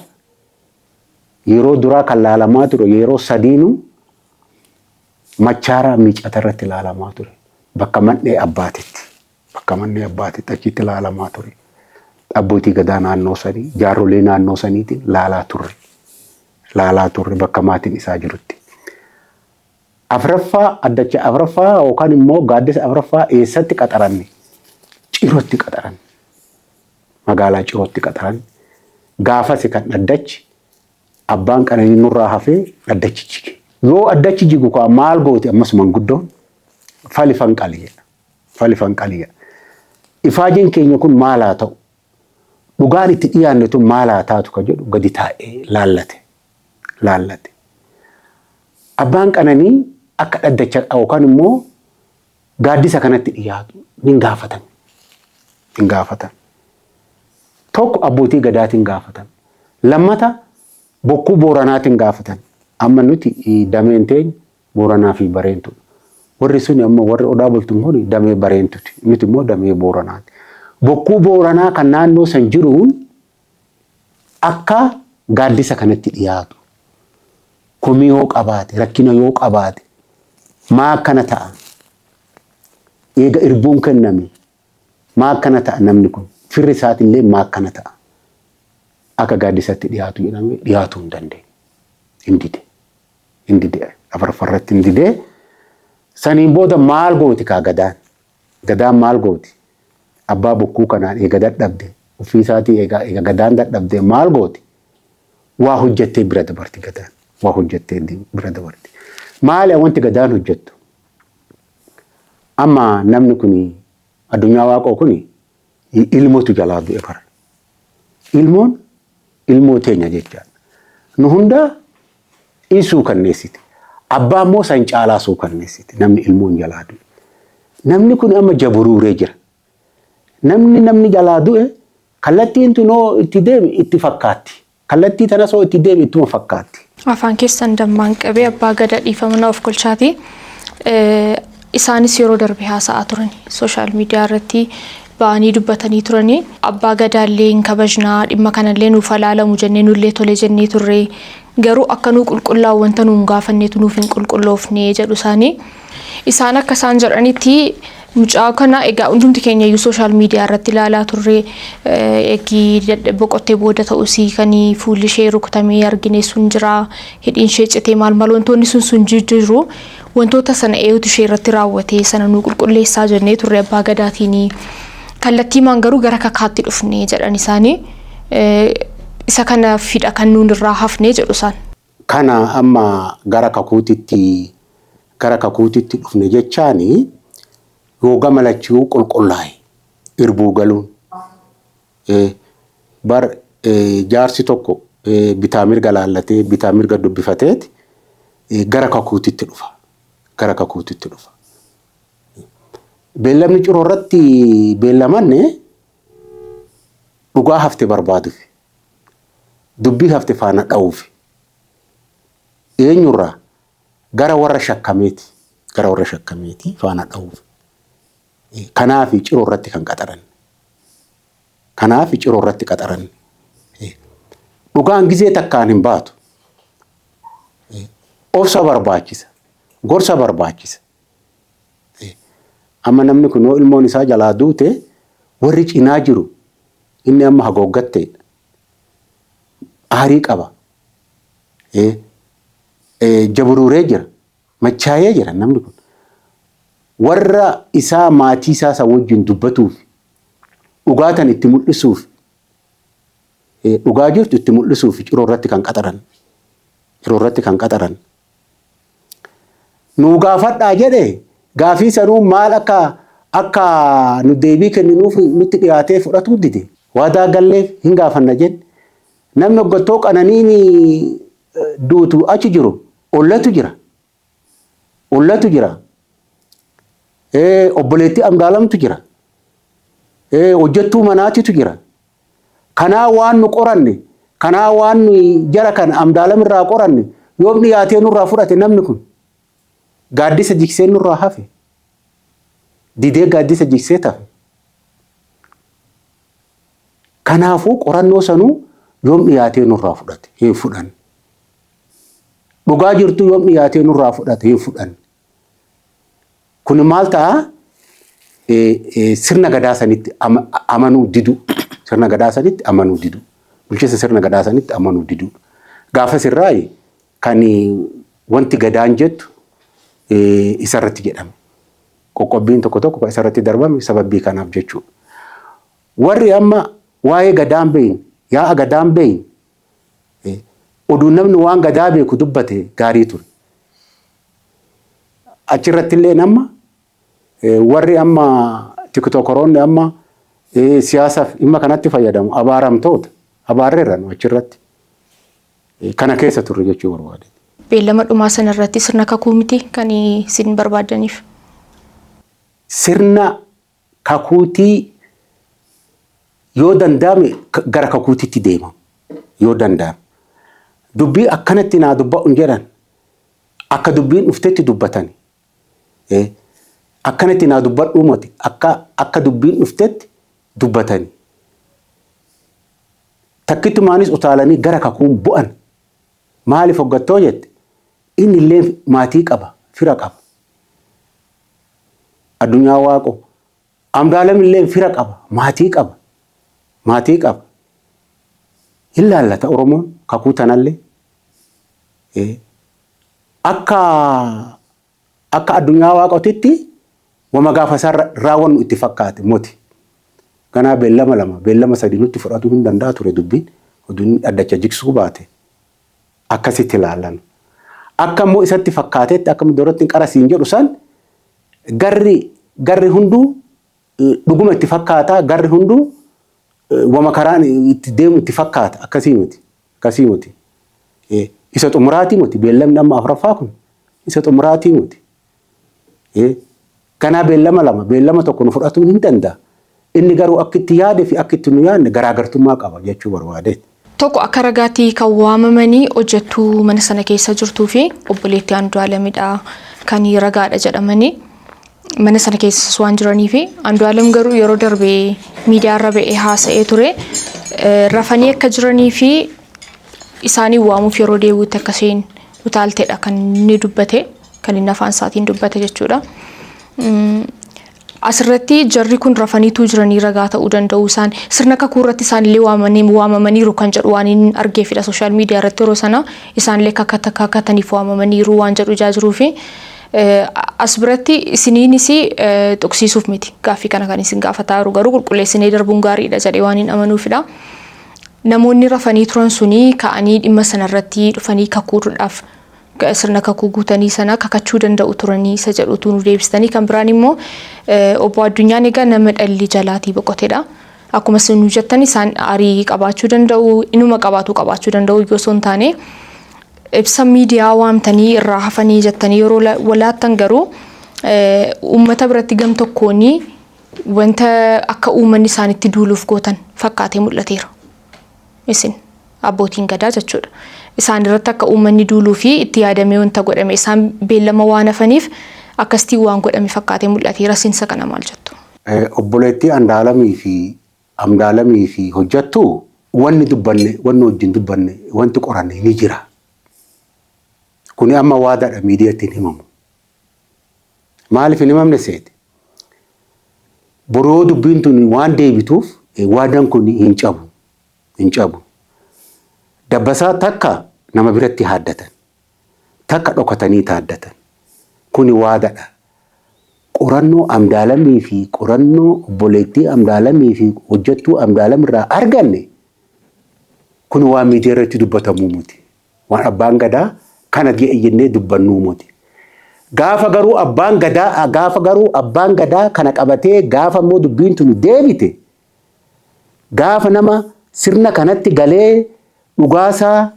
yeroo duraa kan laalamaa ture yeroo sadiinuu Machaaraa Miicata irratti laalamaa ture. Bakka man'ee abbaatitti. Bakka man'ee abbaatitti achitti laalamaa ture. Abbootii gadaa naannoo sanii, jaarrolee naannoo saniitiin laalaa turre. Laalaa turre bakka maatiin isaa jirutti. Afraffaa addacha afraffaa yookaan immoo gaaddisa afraffaa eessatti qaxaranne? Cirootti qaxaranne. Magaalaa Cirootti qaxaranne. Gaafasi kan dhaddachi abbaan qananii nurraa hafee dhaddachi jige. Yoo addachi jigu kaa maal gooti ammas manguddoon fali fanqali jedha. Fali fanqali jedha. Ifaajeen keenya kun maal haa ta'u? Dhugaan itti dhiyaanne tun maal haa taatu ka jedhu gadi taa'ee laallate. Laallate. Abbaan qananii akka dhaddacha yookaan immoo gaaddisa kanatti dhiyaatu ni gaafatame. Hin gaafatame. Tokko abbootii gadaatiin gaafatame. Lammata bokkuu Booranaatiin gaafatan. Amma nuti dameen teenya Booranaa fi Bareentudha. Warri suni ammoo warri Odaa Bultum kun damee Bareentuti. Nuti immoo damee Booranaati. Bokkuu Booranaa kan naannoo san jiruun akka gaaddisa kanatti dhiyaatu. Komii yoo qabaate, rakkina yoo qabaate, maa akkana ta'a? Eega irbuun kenname maa akkana ta'a namni kun? Firri isaatillee maa akkana ta'a? Akka gaaddisatti dhiyaatu jedhamee dhiyaatuu hin dandeenye. Hin dide. Hin dide. Afarfarratti hin dide. Saniin booda maal gooti kaa gadaan? Gadaan maal gooti? Abbaa bokkuu kanaan eega dadhabde, ofii isaatii eega eega gadaan dadhabde maal gooti? Waa hojjattee bira dabarti gadaan. Waa hojjattee bira dabarti. Maali wanti gadaan hojjattu? Amma namni kun addunyaa waaqoo kun ilmotu jalaa du'e bara. Ilmoon ilmoo teenya jechaadha. Nu hundaa in suukanneessiti. Abbaa immoo san caalaa suukanneessiti. Namni ilmoon jalaa du'e. Namni kun amma jaburuuree jira. Namni namni jalaa du'e kallattiin tunoo itti deemi itti fakkaatti. Kallattii tanas hoo itti deemi ittuma fakkaatti. Afaan keessan dammaan qabee abbaa gadaa dhiifama na of kolchaati. Isaanis yeroo darbe haasa'aa turan sooshaal miidiyaa irratti Ba'anii dubbatanii turanii. Abbaa Gadaallee hin kabajnaa, dhimma kanallee nuuf alaalamu jennee nullee tole jennee turre. Garuu akka nuu qulqullaa'u wanta nuun gaafanneetu nuuf hin qulqulloofne jedhu isaanii. Isaan akka isaan jedhanitti, mucaa kana egaa hundumti keenya iyyuu social media irratti ilaalaa turre. Eegi boqottee booda ta'us kan fuulli ishee rukutamee argine sun jira, hidhiin ishee citee, maal maal wantoonni sun sun jiru. Wantoota sana eeyutu ishee irratti raawwate sana nuu qulqulleessaa jennee turre abbaa gadaatiin. Kallattiimaan garuu gara kakaatti dhufne jedhan isaanii. Isa kana fidha kan nuun irraa hafne jedhu isaan. Kana amma gara kakuutitti dhufne jechaani, yoo gama lachuu qulqullaa'e irbuu galuun bar jaarsi tokko bitaa mirga laallatee, bitaa mirga dubbifateeti gara kakuutitti dhufa. Gara kakuutitti dhufa. Beellamni ciroo irratti beellamanne dhugaa hafte barbaaduuf, dubbii hafte faana dha'uuf, eenyurraa gara warra shakkameeti, gara warra shakkameeti faana dha'uuf. Kanaaf ciroo irratti kan qaxaran. Kanaaf ciroo irratti qaxaran. Dhugaan gizee takkaan hin baatu. Obsa barbaachisa. Gorsa barbaachisa. Amma namni kun yoo ilmoon isaa jalaa duute, warri cinaa jiru inni amma hagooggatteedha. Aarii qaba. Jaburuuree jira. Machaayee jira namni kun. Warra isaa, maatii isaa isa wajjin dubbatuuf, dhugaatan itti mul'isuuf, dhugaa jirtu itti mul'isuuf ciroo irratti kan qaxaran. Ciroo irratti kan qaxaran. Nuu gaafadhaa jedhe, gaafii sanuu maal akka nu deebii kenninuuf nutti dhiyaatee fudhatuu dide. Waadaa galleef hin gaafanna jenne. Namni hoggattoo qananiin duutu achi jiru ollatu jira. Ollatu jira. Obboleettii Amdaalamtu jira. Hojjettuu manaatitu jira. Kanaa waan nu qoranne, kanaa waan nu jara kana Amdaalam irraa qoranne yoom dhiyaatee nurraa fudhate? Namni kun gaaddisa jigsee nurraa hafe. Didee gaaddisa jigsee tafe. Kanaafuu qorannoo sanuu yoom dhiyaatee nurraa fudhate? Hin fudhanne. Dhugaa jirtu yoom dhiyaatee nurraa fudhate? Hin fudhanne. Kun maal ta'a? Sirna gadaa sanitti amanuu didu. Sirna gadaa sanitti amanuu didu. Bulchiinsa sirna gadaa sanitti amanuu didu. Gaafa sirraayi kan wanti gadaan jettu isarratti jedhame. Qoqqobbiin tokko tokko kan isarratti darbame sababii kanaaf jechuudha. Warri amma waa'ee gadaan beeyin, yaa'a gadaan beeyin, oduu namni waan gadaa beeku dubbate gaarii ture. Achirratti illee nama warri amma tiktokoroonni amma siyaasaaf dhimma kanatti fayyadamu abaaramtoota abaarreerra nu achirratti. Kana keessa turre jechuu barbaade. Beellama dhumaa sana irratti sirna kakuu miti kan isin barbaadaniif? Sirna kakuutii yoo danda'ame gara kakuutitti deema. Yoo danda'ame. Dubbii akkanatti naa dubba'u hin jedhan. Akka dubbiin dhuftetti dubbatani. Akkanatti naa dubbadhuu mati, akka dubbiin dhuftetti dubbatani. Takkittumaanis utaalanii gara kakuun bu'an. Maaliif hoggattoo jette, inni illee maatii qaba, fira qaba. Addunyaa Waaqo Amdaalam illee fira qaba, maatii qaba. Maatii qaba. Hin laallata Oromoon kakuu tanallee. Akka addunyaa waaqotitti wama gaafa isaan raawwannu itti fakkaate moti. Ganaa beellama lama, beellama sadi nutti fudhatuu hin danda'a ture dubbiin. Oduun dhaddacha jigsuu baate. Akkasitti ilaalan. Akka immoo isatti fakkaatetti, akka duratti qara siin jedhu san, garri hunduu dhuguma itti fakkaata, garri hunduu wama karaan itti deemu itti fakkaata, akkasii miti, akkasii miti. Isa xumuraatii miti, beellamni amma afuraffaa kun isa xumuraatii miti. Kanaa beellama lama, beellama tokko nu fudhatuu hin danda'a. Inni garuu akka itti yaade fi akka itti nu yaadne garaagartummaa qaba jechuu barbaadeeti. Tokko akka ragaatti kan waamamanii hojjettuu mana sana keessa jirtuu fi obboleettii Andu'aalamidha kan ragaadha jedhamanii. Mana sana keessas waan jiranii fi Andu'aalem garuu yeroo darbe miidiyaarra ba'ee haasa'ee ture. Rafanii akka jiranii fi isaanii waamuuf yeroo deebi'utti akka isheen utaaltedha kan inni dubbate, kan inni afaan isaatiin dubbate jechuudha. Asirratti jarri kun rafaniituu jiranii ragaa ta'uu danda'u, isaan sirna kakuu irratti isaanillee waamamaniiru kan jedhu waan inni argeefidha. Social media irratti yeroo sana isaanillee kakataniif waamamaniiru waan jedhu ijaa jiruu fi as biratti isiniinis tuqsiisuuf miti gaaffii kana kan isin gaafataa jiru, garuu qulqulleessinee darbuun gaariidha jedhee waan hin amanuufidha. Namoonni rafanii turan suni ka'anii dhimma sanarratti dhufanii kakuudhaaf sirna kakuu guutanii sana kakachuu danda'u turanii isa jedhutu nu deebistanii. Kan biraan immoo obbo Addunyaan egaa nama dhalli jalaatii boqotedha. Akkuma isin nu jettan isaan aarii qabaachuu danda'u, inuma qabaachuu danda'u iyyuu osoo hin taane, ibsa miidiyaa waamtanii irraa hafanii jettanii yeroo walaattan garuu uummata biratti gam tokkoon wanta akka uummanni isaanitti duuluuf gootan fakkaatee mul'ateera. Isin abbootiin gadaa jechuudha. Isaan irratti akka uummanni duuluu fi itti yaadamee wanta godhame, isaan beellama waan hafaniif akkasitti waan godhame fakkaatee mul'ateera. Siinsa kana maal jettu? Obboleettii Andaalamii fi hojjettu wanni dubbanne, wanni wajjin dubbanne, wanti qoranne ni jira. Kuni amma waadaadha, miidiyaatti hin himamu. Maaliif hin himamne seete? Boroo dubbiin tun waan deebituuf waadaan kun hin cabu. Hin cabu. Dabbasaa takka nama biratti haaddatan. Takka dhokatanii taaddatan. Kuni waadaadha. Qorannoo Andaalamii fi qorannoo obboleettii Andaalamii fi hojjettuu Andaalam irraa arganne, kun waan miidiyaa irratti dubbatamuu miti. Waan abbaan gadaa kana jennee dubbannuu miti. Gaafa garuu abbaan gadaa kana qabatee, gaafa immoo dubbiin tun deebite, gaafa nama sirna kanatti galee dhugaasaa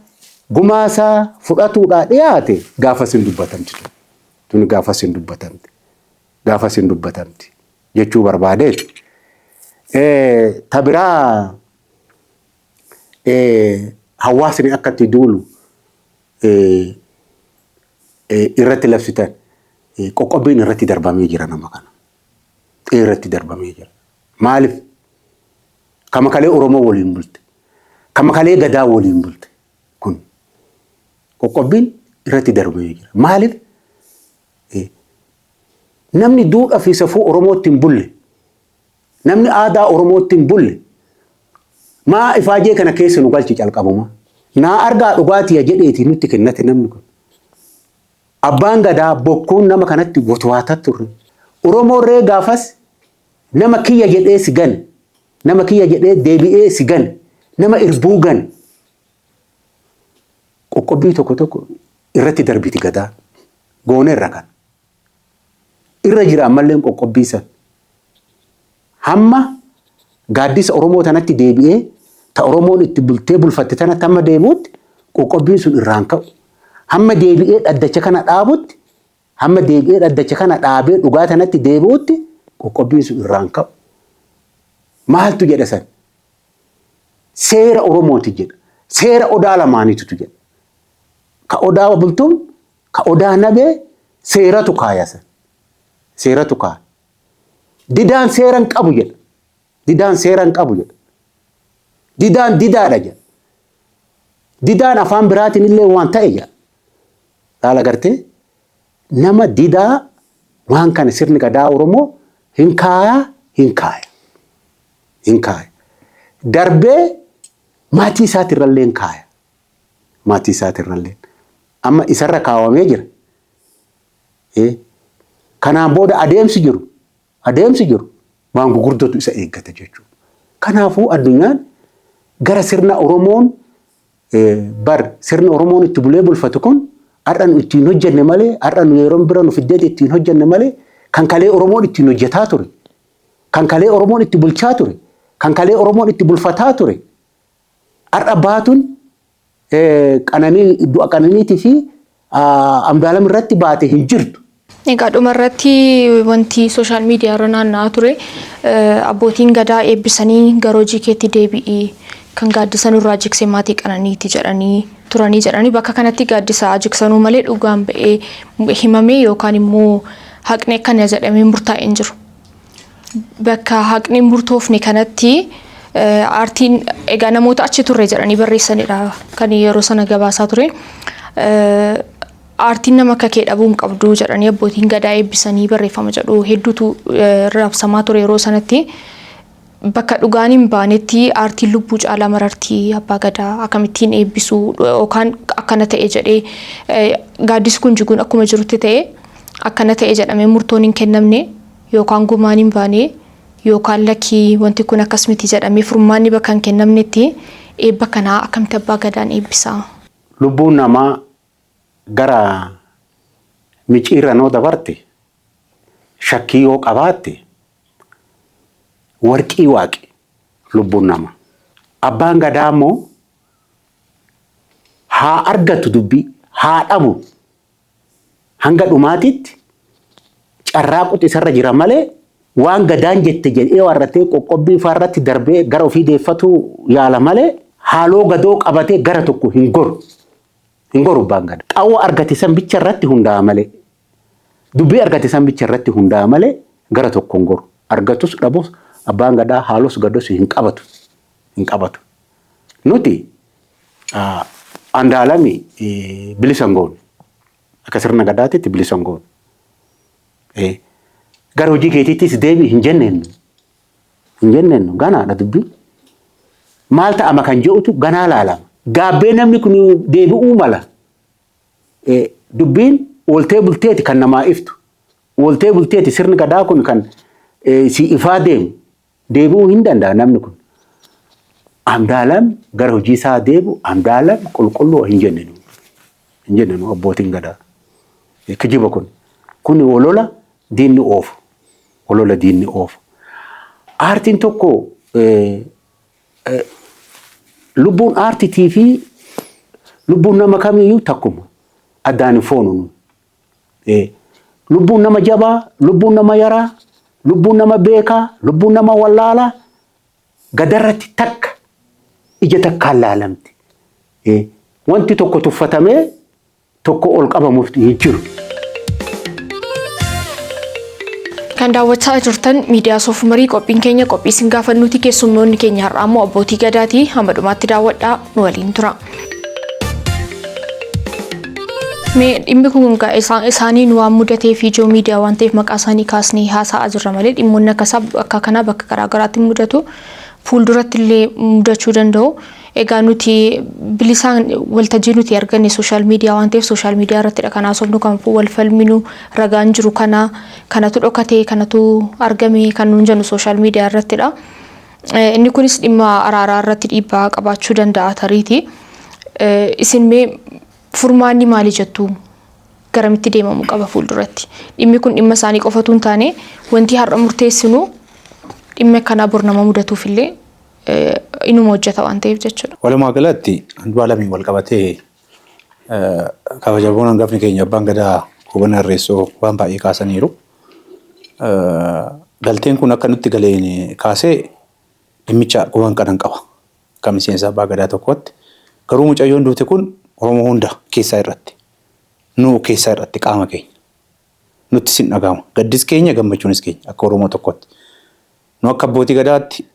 gumaasaa fudhatuudhaa dhiyaate, gaafa sin dubbatamti tun gaafa sin dubbatamti. Gaafa sin dubbatamti jechuu barbaadeeti. Ta biraa, hawaasni akka itti duulu irratti labsitan, qoqqobbiin irratti darbamee jira nama kana. Irratti darbamee jira. Maaliif? Kama kalee Oromoo waliin bulte. Kama kalee gadaa waliin bulte. Kun qoqqobbiin irratti darbamee jira. Maaliif? Namni duudhaa fi safuu Oromootti hin bulle, namni aadaa Oromootti hin bulle, maa ifaajee kana keessa nu galchi calqabuma. Naa argaa dhugaatiya jedheeti nutti kennate namni kun. Abbaan gadaa bokkuun nama kanatti wotwaataa turre. Oromoorree gaafas nama kiyya jedhee si gane, nama kiyya jedhee deebi'ee si gane, nama irbuu gane. Qoqqobbii tokko tokko irratti darbiti gadaa. Gooneerra kan. Irra jira ammallee qoqqobbii san. Hamma gaaddisa Oromoo tanatti deebi'ee, ta Oromoon itti bultee bulfatte tanatti hamma deebi'utti qoqqobbiin sun irraan ka'u. Hamma deebi'ee dhaddacha kana dhaabutti, hamma deebi'ee dhaddacha kana dhaabee dhugaa tanatti deebi'utti qoqqobbiin sun irraan ka'u. Maaltu jedha san? Seera Oromooti jedha. Seera odaa lamaaniitu jedha. Ka odaa bultuun, ka odaa nabee, seeratu kaaya san. Seeratu kaaya. Didaan seera hin qabu jedha. Didaan seera hin qabu jedha. Didaan didaadha jedha. Didaan afaan biraatiin illee waan ta'e jedha. Laala gartee, nama didaa waan kana sirni gadaa Oromoo hin kaayaa, hin kaaya. Hin kaaya. Darbee maatii isaatirrallee hin kaaya. Maatii isaatirrallee. Amma isarra kaawwamee jira. Kanaan booda adeemsi jiru waan gurguddootu isa eeggata jechuudha. Kanaafuu addunyaan gara sirna Oromoon bar sirna Oromoon itti bulee bulfatu kun har'a nu ittiin hojjenne malee, har'a nu yeroo bira nu fiddeet ittiin hojjenne malee, kan kalee Oromoon ittiin hojjetaa ture, kan kalee Oromoon itti bulchaa ture, kan kalee Oromoon itti bulfataa ture, har'a baatuun qananii du'a qananiitii fi Andaalam irratti baate hin jirtu. Egaa dhumarratti wanti social media irra naanna'aa ture, abbootiin gadaa eebbisanii gara hojii keetti deebi'ii, kan gaaddisa nurraa jigse maatii qananiiti jedhanii turanii jedhanii, bakka kanatti gaaddisa jigsanuu malee dhugaan ba'ee himamee yookaan immoo Haqni akkana jedhamee murtaa'ee hin jiru. Bakka haqni hin murtoofne kanatti aartiin egaa namoota achi turre jedhanii barreessanidha kan yeroo sana gabaasaa ture. Aartiin nama akka kee dhabuu hin qabdu jedhanii abbootiin gadaa eebbisanii barreeffama jedhu hedduutu raabsamaa ture yeroo sanatti. Bakka dhugaan hin baanetti aartiin lubbuu caalaa marartii abbaa gadaa akkamittiin eebbisuu yookaan akkana ta'e jedhee gaaddisi kun jiguun akkuma jirutti ta'e akkana ta'e jedhamee murtoon hin kennamne yookaan gumaan hin baane yookaan lakkii wanti kun akkas miti jedhamee furmaanni bakka hin kennamnetti eebba kanaa akkamitti abbaa gadaan eebbisaa? Lubbuun namaa gara miciirranoo dabarte shakkii yoo qabaatte warqii waaqi lubbuun namaa. Abbaan gadaa immoo haa argatu dubbii haa dhabu hanga dhumaatitti carraaqutu isarra jira malee waan gadaan jette jedhee warratee qoqqobbii irratti darbee gara ofii deeffatu yaala malee haaloo gadoo qabatee gara tokko hin goru. Hin goru abbaan gadaa. Qawwa argate san bicha irratti hundaa'a malee. Dubbii argate san bicha irratti hundaa'a malee gara tokko hin goru. Argatus dhabus abbaan gadaa haalos gados hin qabatu. Hin qabatu. Nuti Andaalami bilisa hin goonu. Akka sirna gadaatitti bilisa hin goonu. Gara hojii keetiittis deebi'i hin jenneen. Hin jenneen ganaadha dubbii. Maal ta'ama kan jedhutu ganaa laalama. Gaabbee namni kun deebi'uu mala. Dubbiin ooltee bulteeti kan namaa iftu. Ooltee bulteeti sirni gadaa kun kan si ifaa deemu. Deebi'uu hin danda'a namni kun. Andaalam gara hojii isaa deebi'u Andaalam qulqulluu hin jennenu. Hin jennenu abbootiin gadaa. Kijiba kun. Kun olola diinni oofu. Olola diinni oofu. Aartiin tokko lubbuun aartitii fi lubbuun nama kamiyyuu takkuma. Addaan hin foonu. Lubbuun nama jabaa, lubbuun nama yaraa, lubbuun nama beekaa, lubbuun nama wallaalaa gadarratti takka ija takkaan laalamti. Wanti tokko tuffatamee tokko ol qabamuuf hin jiru. Kan daawwachaa jirtan miidiyaa Soofumarii qophiin keenya qophii isin gaafannuuti keessummoonni keenya har'aa immoo abbootii gadaati hamma dhumaatti daawwadhaa nu waliin tura. Mee dhimmi kun isaaniin waan mudatee fi ijoo miidiyaa waan ta'eef maqaa isaanii kaasnee haasa'aa jirra malee dhimmoonni akka kanaa bakka garaa garaatti mudatu fuulduratti illee mudachuu danda'u. Egaa nuti bilisaan waltajjii nuti arganne sooshaal miidiyaa waan ta'eef sooshaal miidiyaa irrattidha kan haasofnu kan wal falminu ragaan jiru kana kanatu dhokate kanatu argame kan nuun jennu sooshaal miidiyaa irrattidha. Inni kunis dhimma araaraa irratti dhiibbaa qabaachuu danda'a tariiti. Isin mee furmaanni maali jettu garamitti deemamuu qaba fuulduratti? Dhimmi kun dhimma isaanii qofatu hin taane wanti har'a murteessinu dhimma akkanaa bor nama mudatuuf illee inuma hojjeta waan ta'eef jechuudha. Walumaa galatti Andu'aalamiin wal qabatee kabajamoon hangafni keenya abbaan gadaa Goobana Irreessoo waan baay'ee kaasaniiru. Galteen kun akka nutti galeen kaasee dhimmicha guban kanan qaba. Akka miseensa abbaa gadaa tokkootti. Garuu mucayyoon duute kun Oromoo hunda keessaa irratti. Nu keessaa irratti qaama keenya. Nutti sin dhaga'ama. Gaddis keenya gammachuunis keenya akka Oromoo tokkootti. Nu akka abbootii gadaatti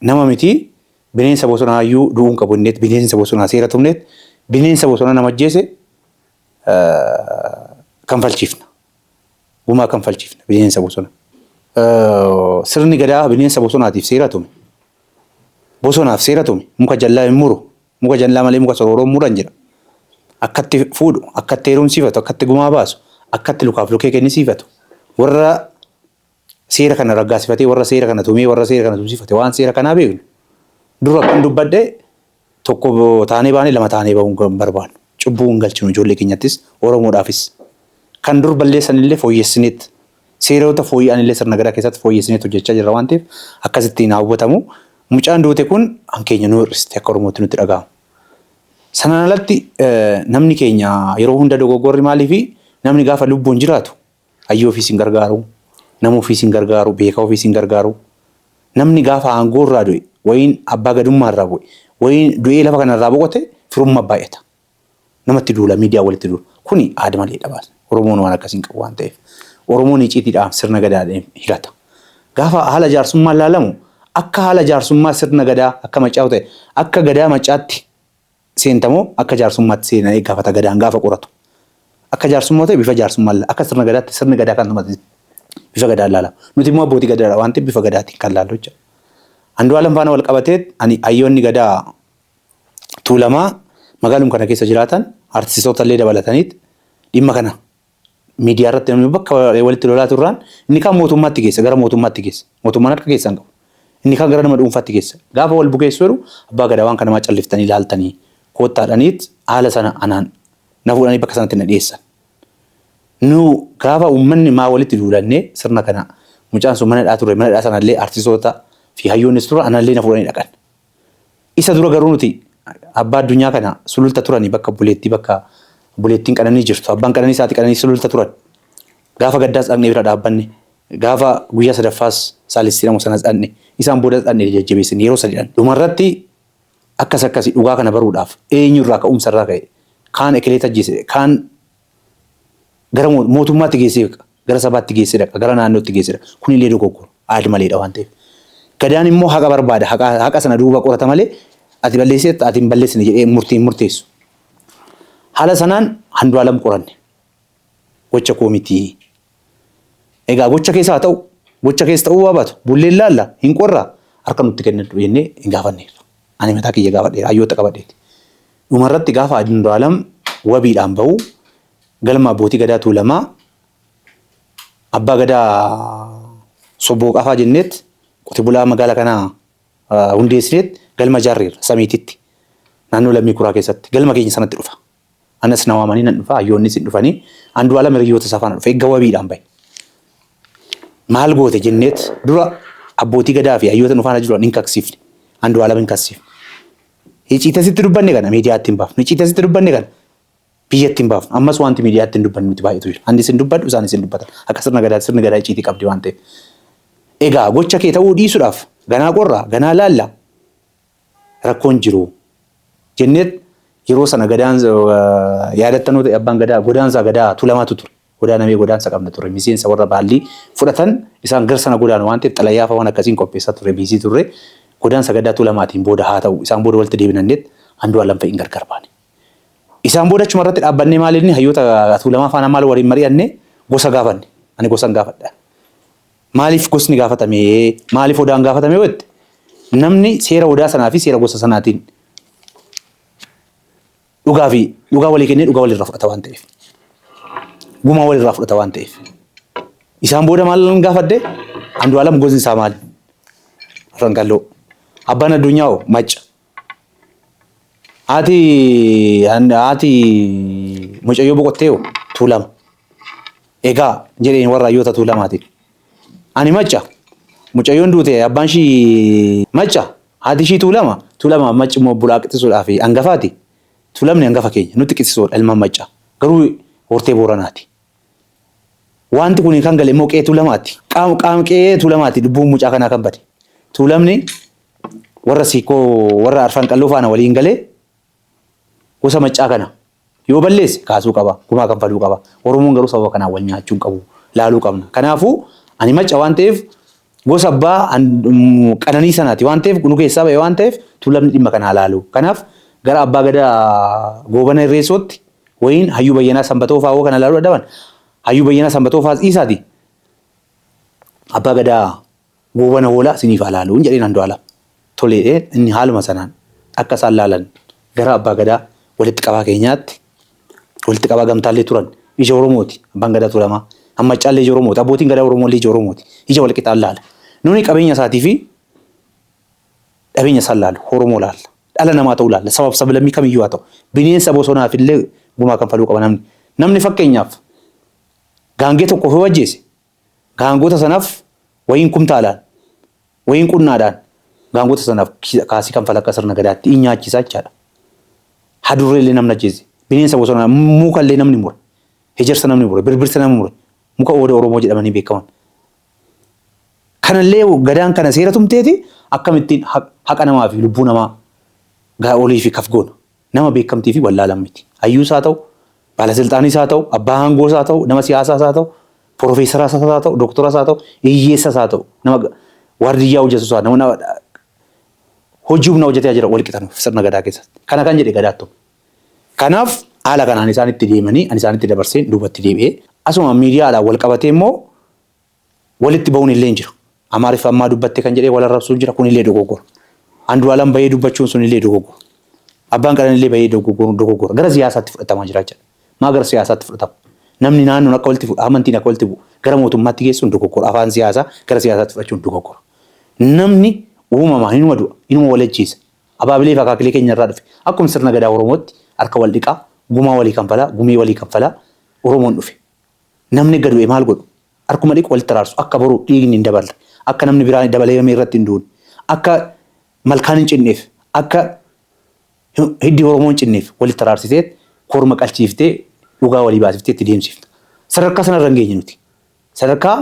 nama miti bineensa bosonaa iyyuu du'uu hin qabu inneet bineensa bosonaa seera tumneet bineensa bosonaa nama ajjeese kanfalchiifna. Gumaa kanfalchiifna bineensa bosonaa. Sirni gadaa bineensa bosonaatiif seera tume. Bosonaaf seera tume muka jallaa hin muru. Muka jallaa malee muka sorooroo hin muran jedha. Akkatti fuudhu, akkatti heerumsiifatu, akkatti gumaa baasu, akkatti lukaaf lukee kennisiifatu. Warra seera kana raggaasifatee warra seera kana tumee warra seera kana tumsifate waan seera kanaa beeknu. Dura akkan dubbadhe tokko taanee baanee lama taanee bahuu hin barbaannu. Cubbuu hin galchinu ijoollee keenyattis Oromoodhaafis. Kan dur balleessan illee fooyyessineet seerota fooyya'an illee sirna gadaa keessatti fooyyessineet hojjechaa jirra waan ta'eef akkasittiin haa hubatamu. Mucaan duute kun hankeenya nu hir'iste akka Oromootti nutti dhaga'ama. Sanaan alatti namni keenya yeroo hunda dogoggorri maaliifi namni gaafa lubbuun jiraatu hayyuu ofiis hin gargaaru, nama ofiis hin gargaaru, beekaa ofiis hin gargaaru. Namni gaafa aangoo irraa du'e, wayiin abbaa gadummaa irraa bu'e, wayiin du'ee lafa kana irraa boqote firummaa baay'ata. Namatti duula, miidiyaa walitti duula. Kuni aada malee dhabaas. Oromoon waan akkasii hin qabu waan ta'eef. Oromoon icciitiidhaan sirna gadaadhaan hirata. Gaafa haala jaarsummaa ilaalamu, akka haala jaarsummaa sirna gadaa akka macaa'u ta'e, akka gadaa macaatti seentamoo akka jaarsummaatti seenanii gaafata gadaan gaafa qoratu. Akka jaarsummaa ta'e bifa jaarsummaa, akka sirna gadaatti sirni gadaa kan tumate bifa gadaa ilaalama. Nuti immoo abbootii gadaadha waan ta'eef bifa gadaatiin kan laallu jechuudha. Andu'aalam faana wal qabatee ani hayyoonni gadaa Tuulamaa magaaluma kana keessa jiraatan artistoota illee dabalataniit dhimma kana miidiyaa irratti namni bakka walitti lolaa turraan, inni kaan mootummaatti geessa, gara mootummaatti geessa. Mootummaan harka keessaa hin qabu. Inni kaan gara nama dhuunfaatti geessa. Gaafa wal bukeessu jedhu, abbaa gadaa waan kana maa calliftanii ilaaltanii, koottaadhaniit haala sana anaan na fuudhanii bakka sanatti na dhiyeessan. Nu gaafa uummanni maa walitti duulannee sirna kana, mucaan sun mana hidhaa ture, mana hidhaa sanallee artistoota fi hayyoonnis turan, anallee na fuudhanii dhaqan. Isa dura garuu nuti abbaa addunyaa kana Sululta turanii, bakka obboleettii, bakka obboleettiin Qananii jirtu, abbaan Qananii isaati Qananii Sululta turan. Gaafa gaddaas dhaqnee bira dhaabbanne, gaafa guyyaa sadaffaas saalistii jedhamu sanas dhaqne, isaan boodas dhaqne jajjabeessine, yeroo sadi dhaqne. Dhumarratti akkas akkasi dhugaa kana baruudhaaf eenyurraa ka'umsa irraa ka'e, kaan ekeleet ajjeese, kaan gara mootummaatti geessee dhaqa, gara sabaatti geessee dhaqa, gara naannootti geessee dhaqa. Kunillee dogoggora aad maleedha waan ta'eef. Gadaan immoo haqa barbaada. Haqa sana duuba qorata malee ati balleessiteetta, ati hin balleessine jedhee murtii hin murteessu. Haala sanaan Andu'aalam qoranne. Gocha koo miti. Egaa gocha keessa haa ta'u, gocha keessa ta'uu waa baatu, bulleen laalla, hin qorraa, harka nutti kennadhu jennee hin gaafanneerra. Ani mataa kiyya gaafadheera, hayyoota qabadheeti. Dhumarratti gaafa Andu'aalam wabiidhaan bahu, galma abbootii gadaa Tuulamaa abbaa gadaa Sobbooqaafaa jenneet, qote bulaa magaala kanaa hundeessineet galma ijaarreerra Samiititti, naannoo Lammii Kuraa keessatti galma keenya sanatti dhufa. Anas na waamanii nan dhufa, hayyoonnis hin dhufanii. Andu'aalam hiriyoota isaa faana dhufe eegga wabiidhaan bahe. Maal goote jenneet dura abbootii gadaa fi hayyoota nu faana jiran hin kaksiifne. Andu'aalam hin kaksiifne. Icciita sitti dubbanne kana miidiyaatti hin baafnu. Icciita sitti dubbanne kana biyyatti hin baafnu. Ammas wanti miidiyaatti hin dubbanne nuti baay'eetu jira. Anis hin dubbadhu, isaanis hin dubbatan. Akka sirna gadaa, sirni gadaa icciitii qabdi waan ta'eef. Egaa gocha kee ta'uu dhiisuudhaaf ganaa qorraa, ganaa laalla, rakkoon jiru jenneet yeroo sana gadaan yaadattanoo ta'e, abbaan gadaa godaansa gadaa Tuulamaatu ture. Godaanamee godaansa qabna ture. Miseensa warra baallii fudhatan isaan gara sana godaanu waan ta'eef xalayaa waan akkasiin qopheessaa ture, biisii turre. Godaansa gadaa Tuulamaatiin booda haa ta'u, isaan booda walitti deebinanneet Andu'aalam fa'iin gargar baane. Isaan booda achuma irratti dhaabbannee, maal inni hayyoota Tuulamaa faana maal waliin mari'anne, gosa gaafanne. Ani gosan gaafadha. Maaliif gosni gaafatame? Maaliif odaan gaafatame yoo jette, namni seera odaa sanaa fi seera gosa sanaatiin dhugaa fi dhugaa walii kennee dhugaa walirraa fudhata waan ta'eef. Gumaa walirraa fudhata waan ta'eef. Isaan booda maal gaafadde? Andu'aalam gosni isaa maali? Ranqalloo. Abbaan addunyaa hoo? Macca. Haati mucayyoo boqottee hoo? Tuulama. Egaa jedheen warra hayyoota Tuulamaatiin. Ani Macca. Mucayyoon duute abbaan ishii Macca. Haati ishii Tuulama. Tuulama Macci immoo bulaa qixxisuudhaaf hangafaati. Tuulamni hangafa keenya. Nutti qixxisuudha ilmaan Macca. Garuu hortee Booranaati. Wanti kun kan gale immoo qe'ee Tuulamaati. Qaama qe'ee Tuulamaati lubbuun mucaa kanaa kan bade. Tuulamni warra Siikoo, warra Arfan Qalloo faana waliin galee gosa Maccaa kana yoo balleesse kaasuu qaba. Gumaa kanfaluu qaba. Oromoon garuu sababa kanaan wal nyaachuu hin qabu. Laaluu qabna. Kanaafuu ani Macca waan ta'eef, gosa abbaa Qananii sanaati waan ta'eef, nu keessaa ba'e waan ta'eef, Tuulamni dhimma kanaa laalu. Kanaaf gara abbaa gadaa Goobana Irreessootti wayiin hayyuu Bayyanaa Sanbatoo fa'aa kana laaluu dadhaban, hayyuu Bayyanaa Sanbatoo fa'aas dhiisaati abbaa gadaa Goobana Hoolaa isiniif haa laaluun jedheen Andu'aalam. Toleedhee inni haaluma sanaan akka isaan laalan gara abbaa gadaa walitti qabaa keenyaatti, walitti qabaa gamtaallee turan, ija Oromooti abbaan gadaa Tuulamaa. Ammaccaallee ija Oromooti, abbootiin gadaa Oromooillee ija Oromooti, ija wal qixaan laala. Nuni qabeenya isaatii fi dhabeenya isaan laalu, Oromoo laalla. Dhala namaa ta'uu laalla. Sabab sablammii kamiyyuu haa ta'u. Bineensa bosonaaf illee gumaa kanfaluu qaba namni. Namni fakkeenyaaf gaangee tokko ofii ajjeese, gaangota sanaaf wayiin kumtaalaan, wayiin qunnaadhaan gaangota sanaaf kaasii kanfala, akka sirna gadaatti in nyaachisa jechaadha. Hadurree illee namni ajjeese, bineensa bosonaa muka illee namni mure, ejersa namni mure, birbirsa namni mure, muka ooda Oromoo jedhamanii beekaman. Kanallee gadaan kana seera tumteeti, akkamittiin haqa namaa fi lubbuu namaa olii fi kaf goona. Nama beekamtii fi wallaalan miti. Hayyuus haa ta'u, Baalasilxaanis haa ta'u, abbaa aangoos haa ta'u, nama siyaasaas haa ta'u, piroofeesaraas haa ta'u, doktoras haa ta'u, hiyyeessas haa ta'u, nama waardiyyaa hojjetus haa ta'u, nama hojii humna hojjetee jira wal qixa sirna gadaa keessatti. Kana kan jedhe gadaattu. Kanaaf haala kanaan isaan itti deemanii ani isaan itti dabarseen duubatti deebi'ee asuma miidiyaadhaan wal qabatee immoo walitti ba'uun illee hin jiru. Amaariffa ammaa dubbatte kan jedhee wal arrabsuun jira, kun illee dogoggora. Andu'aalam bahee dubbachuun sun illee dogoggora. Abbaan Qalan illee bahee dogoggora. Gara siyaasaatti fudhatamaa jira jechuudha. Maa gara siyaasaatti fudhatama? Namni naannoon akka walitti fuudhu, amantiin akka walitti bu'u gara mootummaatti geessuun dogoggora. Afaan siyaasaa gara siyaasaatti fudhachuun dogoggora. Namni uumamaan inuma du'a, inuma wal ajjeesa. Abaabilee fi akaakilee keenya irraa dhufe. Akkuma sirna gadaa Oromootti harka wal dhiqaa, gumaa walii kanfalaa, gumii walii kanfalaa Oromoon dhufe. Namni gad du'e maal godhu? Harkuma dhiqu, walitti araarsu. Akka boru dhiigni hin dabarre. Akka namni biraa dabalamee irratti hin duune. Akka malkaan hin cinneef. Akka hiddi Oromoo hin cinneef walitti araarsitee, korma qalchiiftee, dhugaa walii baasiftee itti deemsifta. Sadarkaa sanarra hin geenye nuti. Sadarkaa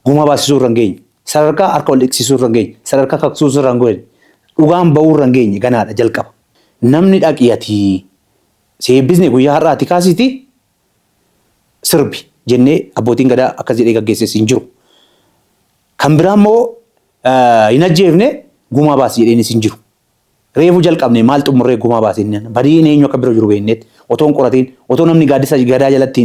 gumaa baasisuu irra hin geenye. Sadarkaa harka wal dhiqsiisuu irra hin geenye. Sadarkaa kaksuu irra hin geenye. Dhugaan ba'uu irra hin geenye, ganaadha jalqaba. Namni dhaqi ati si eebbisne guyyaa har'aa ati kaasiti sirbi jennee abbootiin gadaa akkas jedhee gaggeesses hin jiru. Kan biraa immoo hin ajjeefne, gumaa baasi jedheenis hin jiru. Reefu jalqabne, maal xumurree gumaa baasi inni badiin eenyu akka bira jiru beekneet otoo hin qoratiin, otoo namni gaaddisa gadaa jalatti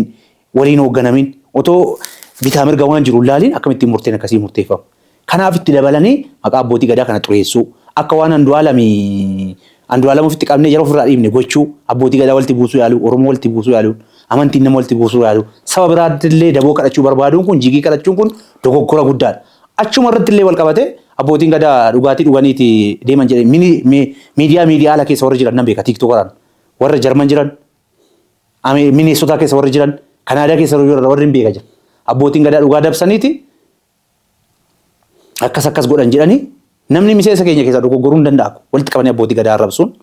waliin hoogganamin, otoo bitaa mirga waan jiru hin laaliin akkamittiin murteen akkasii murteeffama? Kanaaf itti dabalanii maqaa abbootii gadaa kana xureessuu, akka waan Andu'aalam ofitti qabnee jara ofirraa dhiibne gochuu, abbootii gadaa walitti buusuu yaaluu, Oromoo walitti buusuu yaaluu, amantiin nama walitti buusuu yaaluu, saba biraatti illee daboo kadhachuu barbaaduun kun, jigii kadhachuun kun dogoggora guddaadha. Achuma irratti illee wal qabatee abbootiin gadaa dhugaatii dhuganiiti deeman jedhee miidiyaa ala keessa warra jiran nan beeka. Tiiktookaraan warra Jarman jiran, Mineesotaa keessa warri jiran, Kanaadaa keessa warri jiran, warri hin beeka jira. Abbootiin gadaa dhugaa dabsaniiti akkas akkas godhan jedhanii, namni miseensa keenya keessaa dogoggoruu hin danda'a. Walitti qabanii abbootii gadaa arrabsuun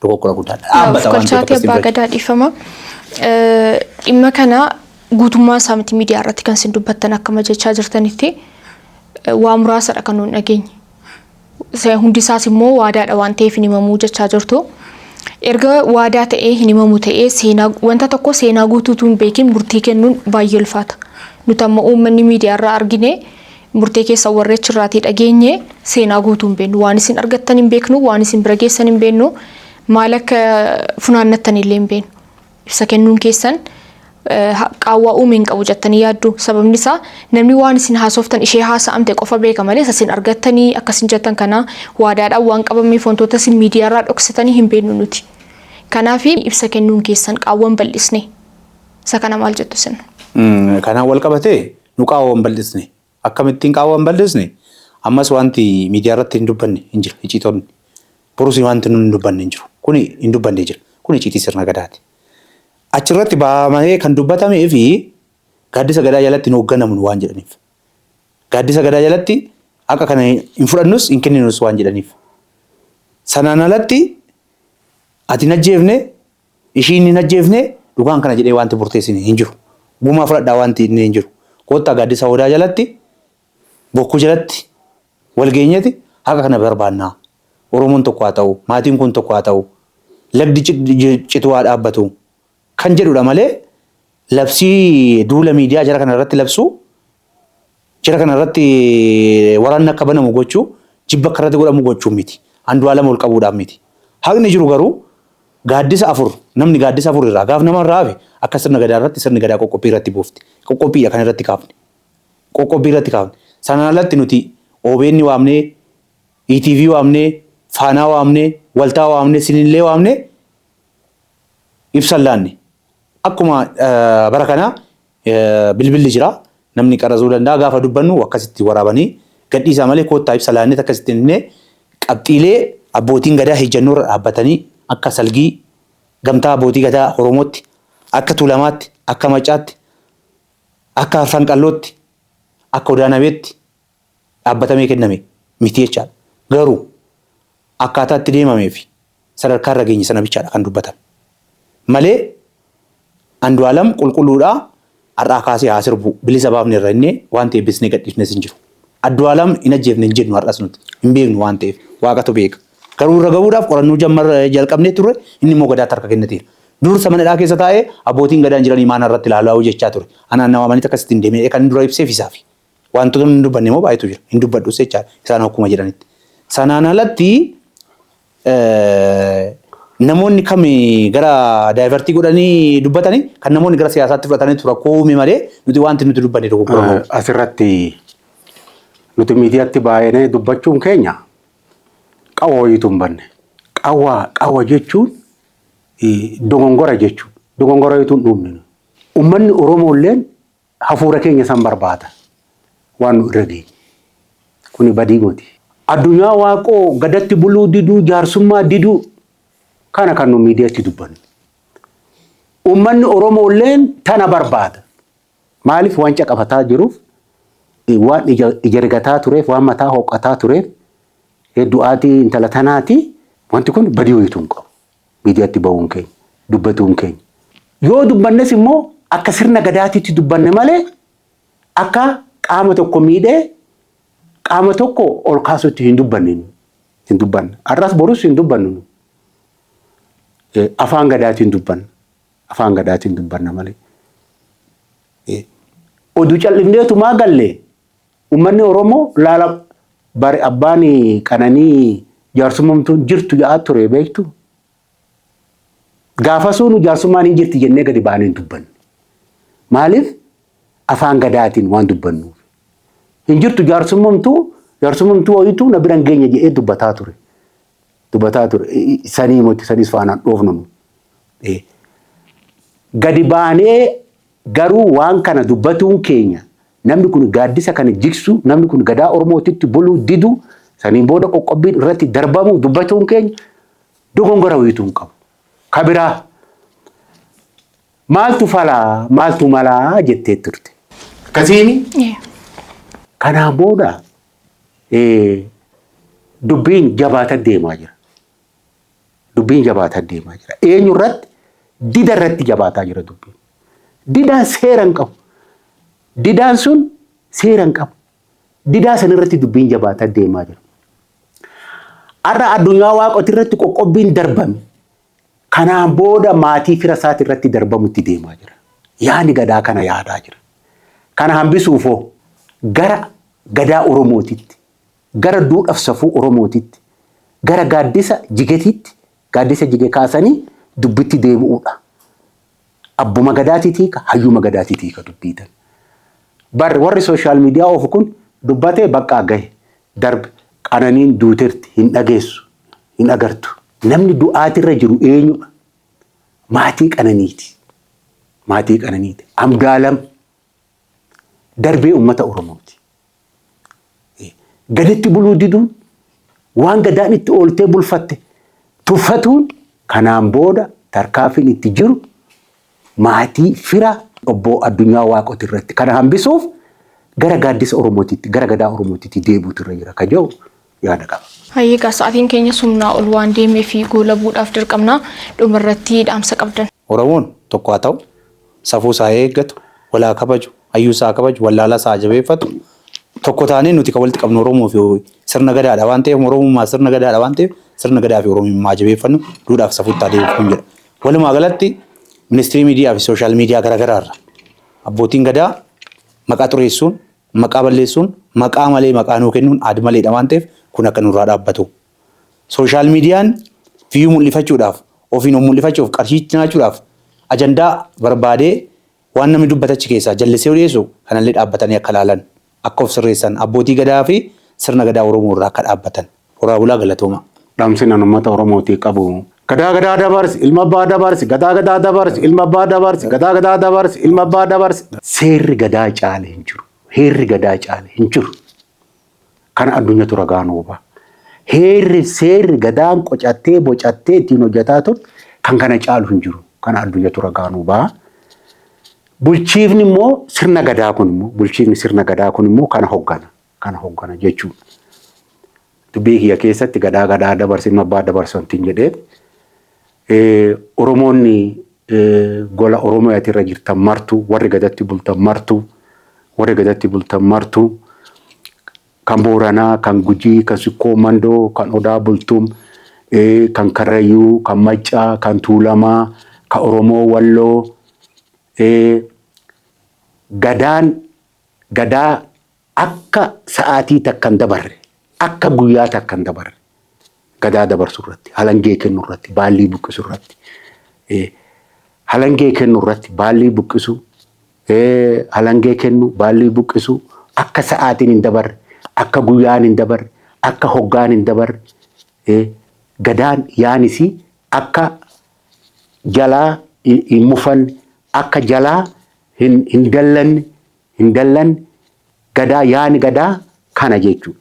dogoggora guddaadha. Dhaabbata waan ta'eef Kolchaatii akkasitti abbaa fudhachu. Gadaa, dhiifama. Dhimma kana guutummaa isaa miti miidiyaa irratti kan isin dubbattan, akkama jechaa jirtanitti waa muraasadha kan nuun dhageenye. Hundi isaas immoo waadaadha waan ta'eef hin himamuu jechaa jirtu. Erga waadaa ta'ee hin himamu ta'ee, seenaa wanta tokko seenaa guutuutu hin beekin murtii kennuun baay'ee ulfaata. Nuti amma uummanni miidiyaa irraa argine, murtee keessa warri achirraatii dhageenye, seenaa guutuu hin beeknu. Waan isin argattan hin beeknu, waan isin bira geessan hin beeknu, maal akka funaannattan illee hin beeknu. Ibsa kennuun keessan qaawwaa uume hin qabu jettanii yaaddu? Sababni isaa namni waan isin haasoftan ishee haasa'amte qofa beeka malee isa isin argattanii akkasin jettan kana waadaadhaan waan qabameef wantoota isin miidiyaarraa dhoksitanii hin beeknu nuti. Kanaaf ibsa kennuun keessan qaawwan bal'isne. Isa kana maal jettu isin? Kanaan wal qabatee nu qaawwan bal'isne. Akkamittiin qaawwan bal'isne? Ammas wanti miidiyaa irratti hin dubbanne hin jiru. Icciitonni. Borus wanti nun hin dubbanne hin jiru. Kuni hin dubbanne jira. Kun icciitii sirna gadaati. Achirratti bahamee kan dubbatamee fi gaaddisa gadaa jalatti hin hoogganamnu waan jedhaniif. Gaaddisa gadaa jalatti akka kana hin fudhannus hin kenninus waan jedhaniif. Sanaan alatti ati hin ajjeefne, ishiin hin ajjeefne, dhugaan kana jedhee wanti murteessine hin jiru. Gumaa fudhadhaa wanti inni hin jiru. Kottaa gaaddisa odaa jalatti, bokkuu jalatti wal geenyeeti haqa kana barbaannaa. Oromoon tokko haa ta'u, maatiin kun tokko haa ta'u, lagdi cituu haa dhaabbatu kan jedhudha malee labsii duula miidiyaa jara kana irratti labsuu, jara kana irratti waraanni akka banamu gochuu, jibba akka irratti godhamu gochuu miti. Andu'aalam ol qabuudhaaf miti. Haqni jiru garuu gaaddisa afur, namni gaaddisa afur irraa gaaf nama irraa hafe akka sirna gadaa irratti sirni gadaa qoqqophii irratti buufti. Qoqqophiidha kan irratti kaafne. Qoqqobbii irratti kaafne. Sanaan alatti nuti OBN waamnee, ETV waamnee, Faanaa waamnee, Waltaa waamnee, Sinillee waamnee ibsa hin laanne. Akkuma bara kanaa bilbilli jira. Namni qarazuu danda'a. Gaafa dubbannu akkasitti waraabanii gadhiisaa malee koottaa ibsa laannee akkasitti hinnee qabxiilee abbootiin gadaa ejjennoo irra dhaabbatanii akka salgii gamtaa abbootii gadaa Oromootti, akka Tuulamaatti, akka Maccaatti, akka Arfan Qallootti, akka Odaa Nabeetti dhaabbatamee kenname miti jechaadha. Garuu akkaataa itti deemamee fi sadarkaa irra geenye sana bichaadha kan dubbatame. Malee Andu'aalam qulqulluudhaa, har'aa kaasee haa sirbu, bilisa baafne irra innee waan ta'eef eebbisnee gadhiifnes hin jiru. Andu'aalam hin ajjeefne hin jennu, har'as nuti hin beeknu waan ta'eef waaqatu beeka. Garuu irra gahuudhaaf qorannoo jalqabnee turre, inni immoo gadaatti harka kennateera. Dursa mana hidhaa keessa taa'ee abbootiin gadaan jiranii maana irratti ilaalaa jechaa ture. Anaan nama amanii akkasitti hin deemne kan dura ibseef isaafi. Wantoota hin dubbanne immoo baay'eetu jira. Hin dubbadhus jechaadha. Isaan akkuma jedhanitti. Sanaan alatti namoonni kam gara divert godhanii dubbatanii kan namoonni gara siyaasaatti fudhatanii rakkoo uume malee nuti wanti nuti dubbanne dogoggora qabu. Asirratti nuti miidiyaatti baay'inee dubbachuun keenya qawwa wayiitu hin banne. Qawwa qawwa jechuun dogongora jechuudha. Dogongora wayiitu hin uumne. Uummanni Oromoo illeen hafuura keenya san barbaada. Waan nu irra geenye. Kuni badii miti. Addunyaa Waaqoo gadatti buluu diduu, jaarsummaa diduu, kana kan nu miidiyaatti dubbannu. Uummanni Oromoo illeen tana barbaada. Maaliif? Waan caqafataa jiruuf, waan ija rigataa tureef, waan mataa hoqqataa tureef, du'aatii intala tanaati. Wanti kun badii wayiitu hin qabu. Miidiyaatti bahuun keenya, dubbatuun keenya. Yoo dubbannes immoo akka sirna gadaatiitti dubbanne malee akka qaama tokko miidhee qaama tokko ol kaasutti hin dubbanne. Hin dubbanne. Har'as borus hin dubbannu. Afaan gadaatiin dubbanna. Afaan gadaatiin dubbanna malee. Oduu cal'ifneetumaa galle uummanni Oromoo laala bari abbaan qananii jaarsummaamtuun jirtu jedhaa ture beektu. Gaafa suunu jaarsummaan hin jirti jennee gadi baanee hin dubbanne. Maaliif? Afaan gadaatiin waan dubbannuuf. Hin jirtu jaarsummaamtuu, jaarsummaamtuu wayiitu na bira hin geenye jedhee dubbataa ture. Dubbataa ture. Sanii miti, saniis faanaan dhoofnu. Gadi baanee garuu waan kana dubbatuun keenya, namni kun gaaddisa kana jigsu, namni kun gadaa Oromootitti buluu didu, saniin booda qoqqobbiin irratti darbamu dubbatuun keenya dogongora wayiitu hin qabu. Kabiraa maaltu falaa, maaltu malaa jettee turte. Akkasiini kanaan booda dubbiin jabaataa deemaa jira. Dubbiin jabaataa deemaa jira. Eenyu irratti? Dida irratti jabaataa jira dubbiin. Didaan seera hin qabu. Didaan sun seera hin qabu. Didaa san irratti dubbiin jabaataa deemaa jira. Har'a Addunyaa Waaqoti irratti qoqqobbiin darbame. Kanaan booda maatii fira isaati irratti darbamutti deemaa jira. Yaani gadaa kana yaadaa jira. Kana hambisuufoo gara gadaa Oromootitti, gara duudhaaf safuu Oromootitti, gara gaaddisa jigetiitti, gaaddisa jige kaasanii dubbitti deebi'uudha. Abbuma gadaatiitii hiika, hayyuma gadaatiitii hiika dubbiitan. Barri warri social media oofu kun dubbatee baqqaa gahe darbe. Qananiin duuterti, hin dhageessu, hin agartu. Namni du'aatirra jiru eenyudha? Maatii Qananiiti. Maatii Qananiiti. Amgaalam darbee uummata Oromooti. Gaditti buluu diduun, waan gadaan itti ooltee bulfatte tuffatuun, kanaan booda tarkaanfiin itti jiru maatii fira obbo Addunyaa Waaqoti irratti. Kana hambisuuf gara gaaddisa Oromootitti, gara gadaa Oromootitti deebi'utu irra jira ka jedhu yaada qaba. Hayyeegaa, sa'aatiin keenya humnaa ol waan deemee fi goolabuudhaaf dirqamna. Dhumarratti dhaamsa qabdan. Oromoon tokko haa ta'u, safuu isaa eeggatu, walaa kabaju, hayyuu isaa kabaju, wallaalaa isaa jabeeffatu. Tokko taanee nuti kan walitti qabnu Oromoo fi sirna gadaadha waan ta'eef, Oromummaa sirna gadaadha waan ta'eef, sirna gadaa fi Oromummaa jabeeffannu, duudhaaf safuutti adeemsifamu jedha. Walumaa galatti ministirii miidiyaa fi social media garaagaraa irra abbootiin gadaa maqaa xureessuun, maqaa balleessuun, maqaa malee maqaa nuu kennuun aad maleedha waan ta'eef, kun akka nurraa dhaabbatu. Social mediaan view mul'ifachuudhaaf, ofiin of mul'ifachuuf, qarshii nyaachuudhaaf ajandaa barbaadee waan namni dubbatachi keessaa jallisee dhiyeessu kanallee dhaabbatanii akka ilaalan, akka of sirreessan, abbootii gadaa fi sirna gadaa Oromoo irraa akka dhaabbatan. Horaa bulaa, galatooma. Dhaamsi an uummata Oromootii qabu. Gadaa gadaa dabarsi, ilma abbaa dabarsi, gadaa gadaa dabarsi, ilma abbaa dabarsi, gadaa gadaa dabarsi, ilma abbaa dabarsi. Seerri gadaa caale hin jiru. Heerri gadaa caale hin jiru. Kana addunyaatu ragaa nuu ba'a. Heerri seerri gadaan qocattee bocattee ittiin hojjetaa turte kan kana caalu hin jiru. Kana addunyaatu ragaa nuu ba'a. Bulchiifni immoo sirna gadaa kun immoo, bulchiifni sirna gadaa kun immoo kana hoggana. Kana hoggana jechuudha. Dubbii kiyya keessatti gadaa gadaa dabarsi, ilma abbaa dabarsu wanti jedheef, Oromoonni gola Oromiyaati irra jirtan martu, warri gadatti bultan martu, warri gadatti bultan martu, kan Booranaa, kan Gujii, kan Sikkoo Mandoo, kan Odaa Bultum, kan Karrayyuu, kan Maccaa, kan Tuulamaa, Ka Oromoo Walloo gadaan gadaa akka sa'aatii takka hin dabarre, akka guyyaa takka hin dabarre, gadaa dabarsu irratti, halangee kennu irratti, baallii buqqisu irratti, halangee kennu irratti, baallii buqqisu, halangee kennu, baallii buqqisu, akka sa'aatiin hin dabarre, akka guyyaan hin dabarre, akka hoggaan hin dabarre, gadaan yaanisii akka jalaa hin mufanne, akka jalaa hin dallanne, hin dallanne. Gadaa yaani gadaa kana jechuudha.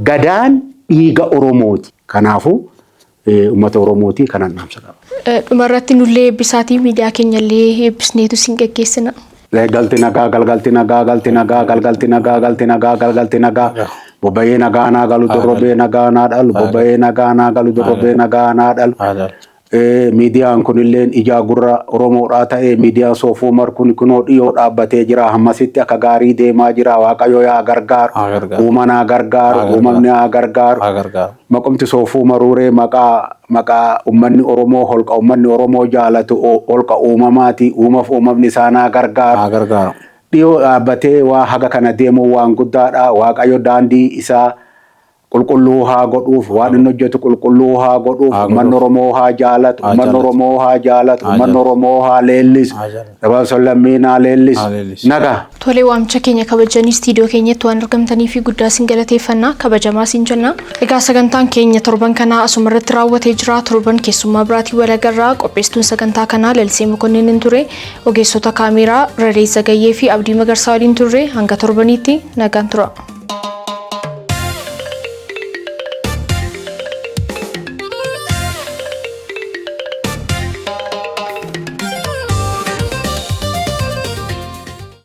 Gadaan dhiiga Oromooti. Kanaafuu uummata Oromooti kanan dhaamsa qaba. Dhumarratti nullee eebbisaatii miidiyaa keenyallee eebbisneetu isin geggeessina. Galti nagaa, galgalti nagaa, galti nagaa, galgalti nagaa, galti nagaa, galgalti nagaa. Bobba'ee nagaa naa galu, dorrobee nagaa naa dhalu, bobba'ee nagaa naa galu, dorrobee nagaa naa dhalu. Miidiyaan kunilleen ijaa gurra Oromoodhaa ta'ee, miidiyaan Soofuu Umar kun kunoo dhiyoo dhaabbatee jira. Hammasitti akka gaarii deemaa jira. Waaqayyo yaa gargaaru. Uuman haa gargaaru. Uumamni haa gargaaru. Maqumti Soofuu Umaruuree maqaa uummanni Oromoo, holqa uummanni Oromoo jaalatu, holqa uumamaati. Uumaaf uumamni isaan haa gargaaru. Dhiyoo dhaabbatee waa haga kana deemuu waan guddaadha. Waaqayyo daandii isaa qulqulluu haa godhuuf, waan inni hojjetu qulqulluu haa godhuuf, uummanni Oromoo haa jaalatu, uummanni Oromoo haa jaalatu, uummanni Oromoo haa leellisu, dabarsa lammiin haa leellisu. Nagaa. Tolee, waamicha keenya kabajanii istiidiyoo keenyatti waan argamtanii fi guddaa isin galateeffannaa, kabajamaa isin jenna. Egaa sagantaan keenya torban kanaa asuma irratti raawwatee jira. Torban keessummaa biraatiin wal agarraa. Qopheessituun sagantaa kanaa Lalisee Mokonnin ture. Ogeessota kaameeraa Raree Zagayyee fi Abdii Magarsaa waliin turre. Hanga torbaniitti nagaan tura.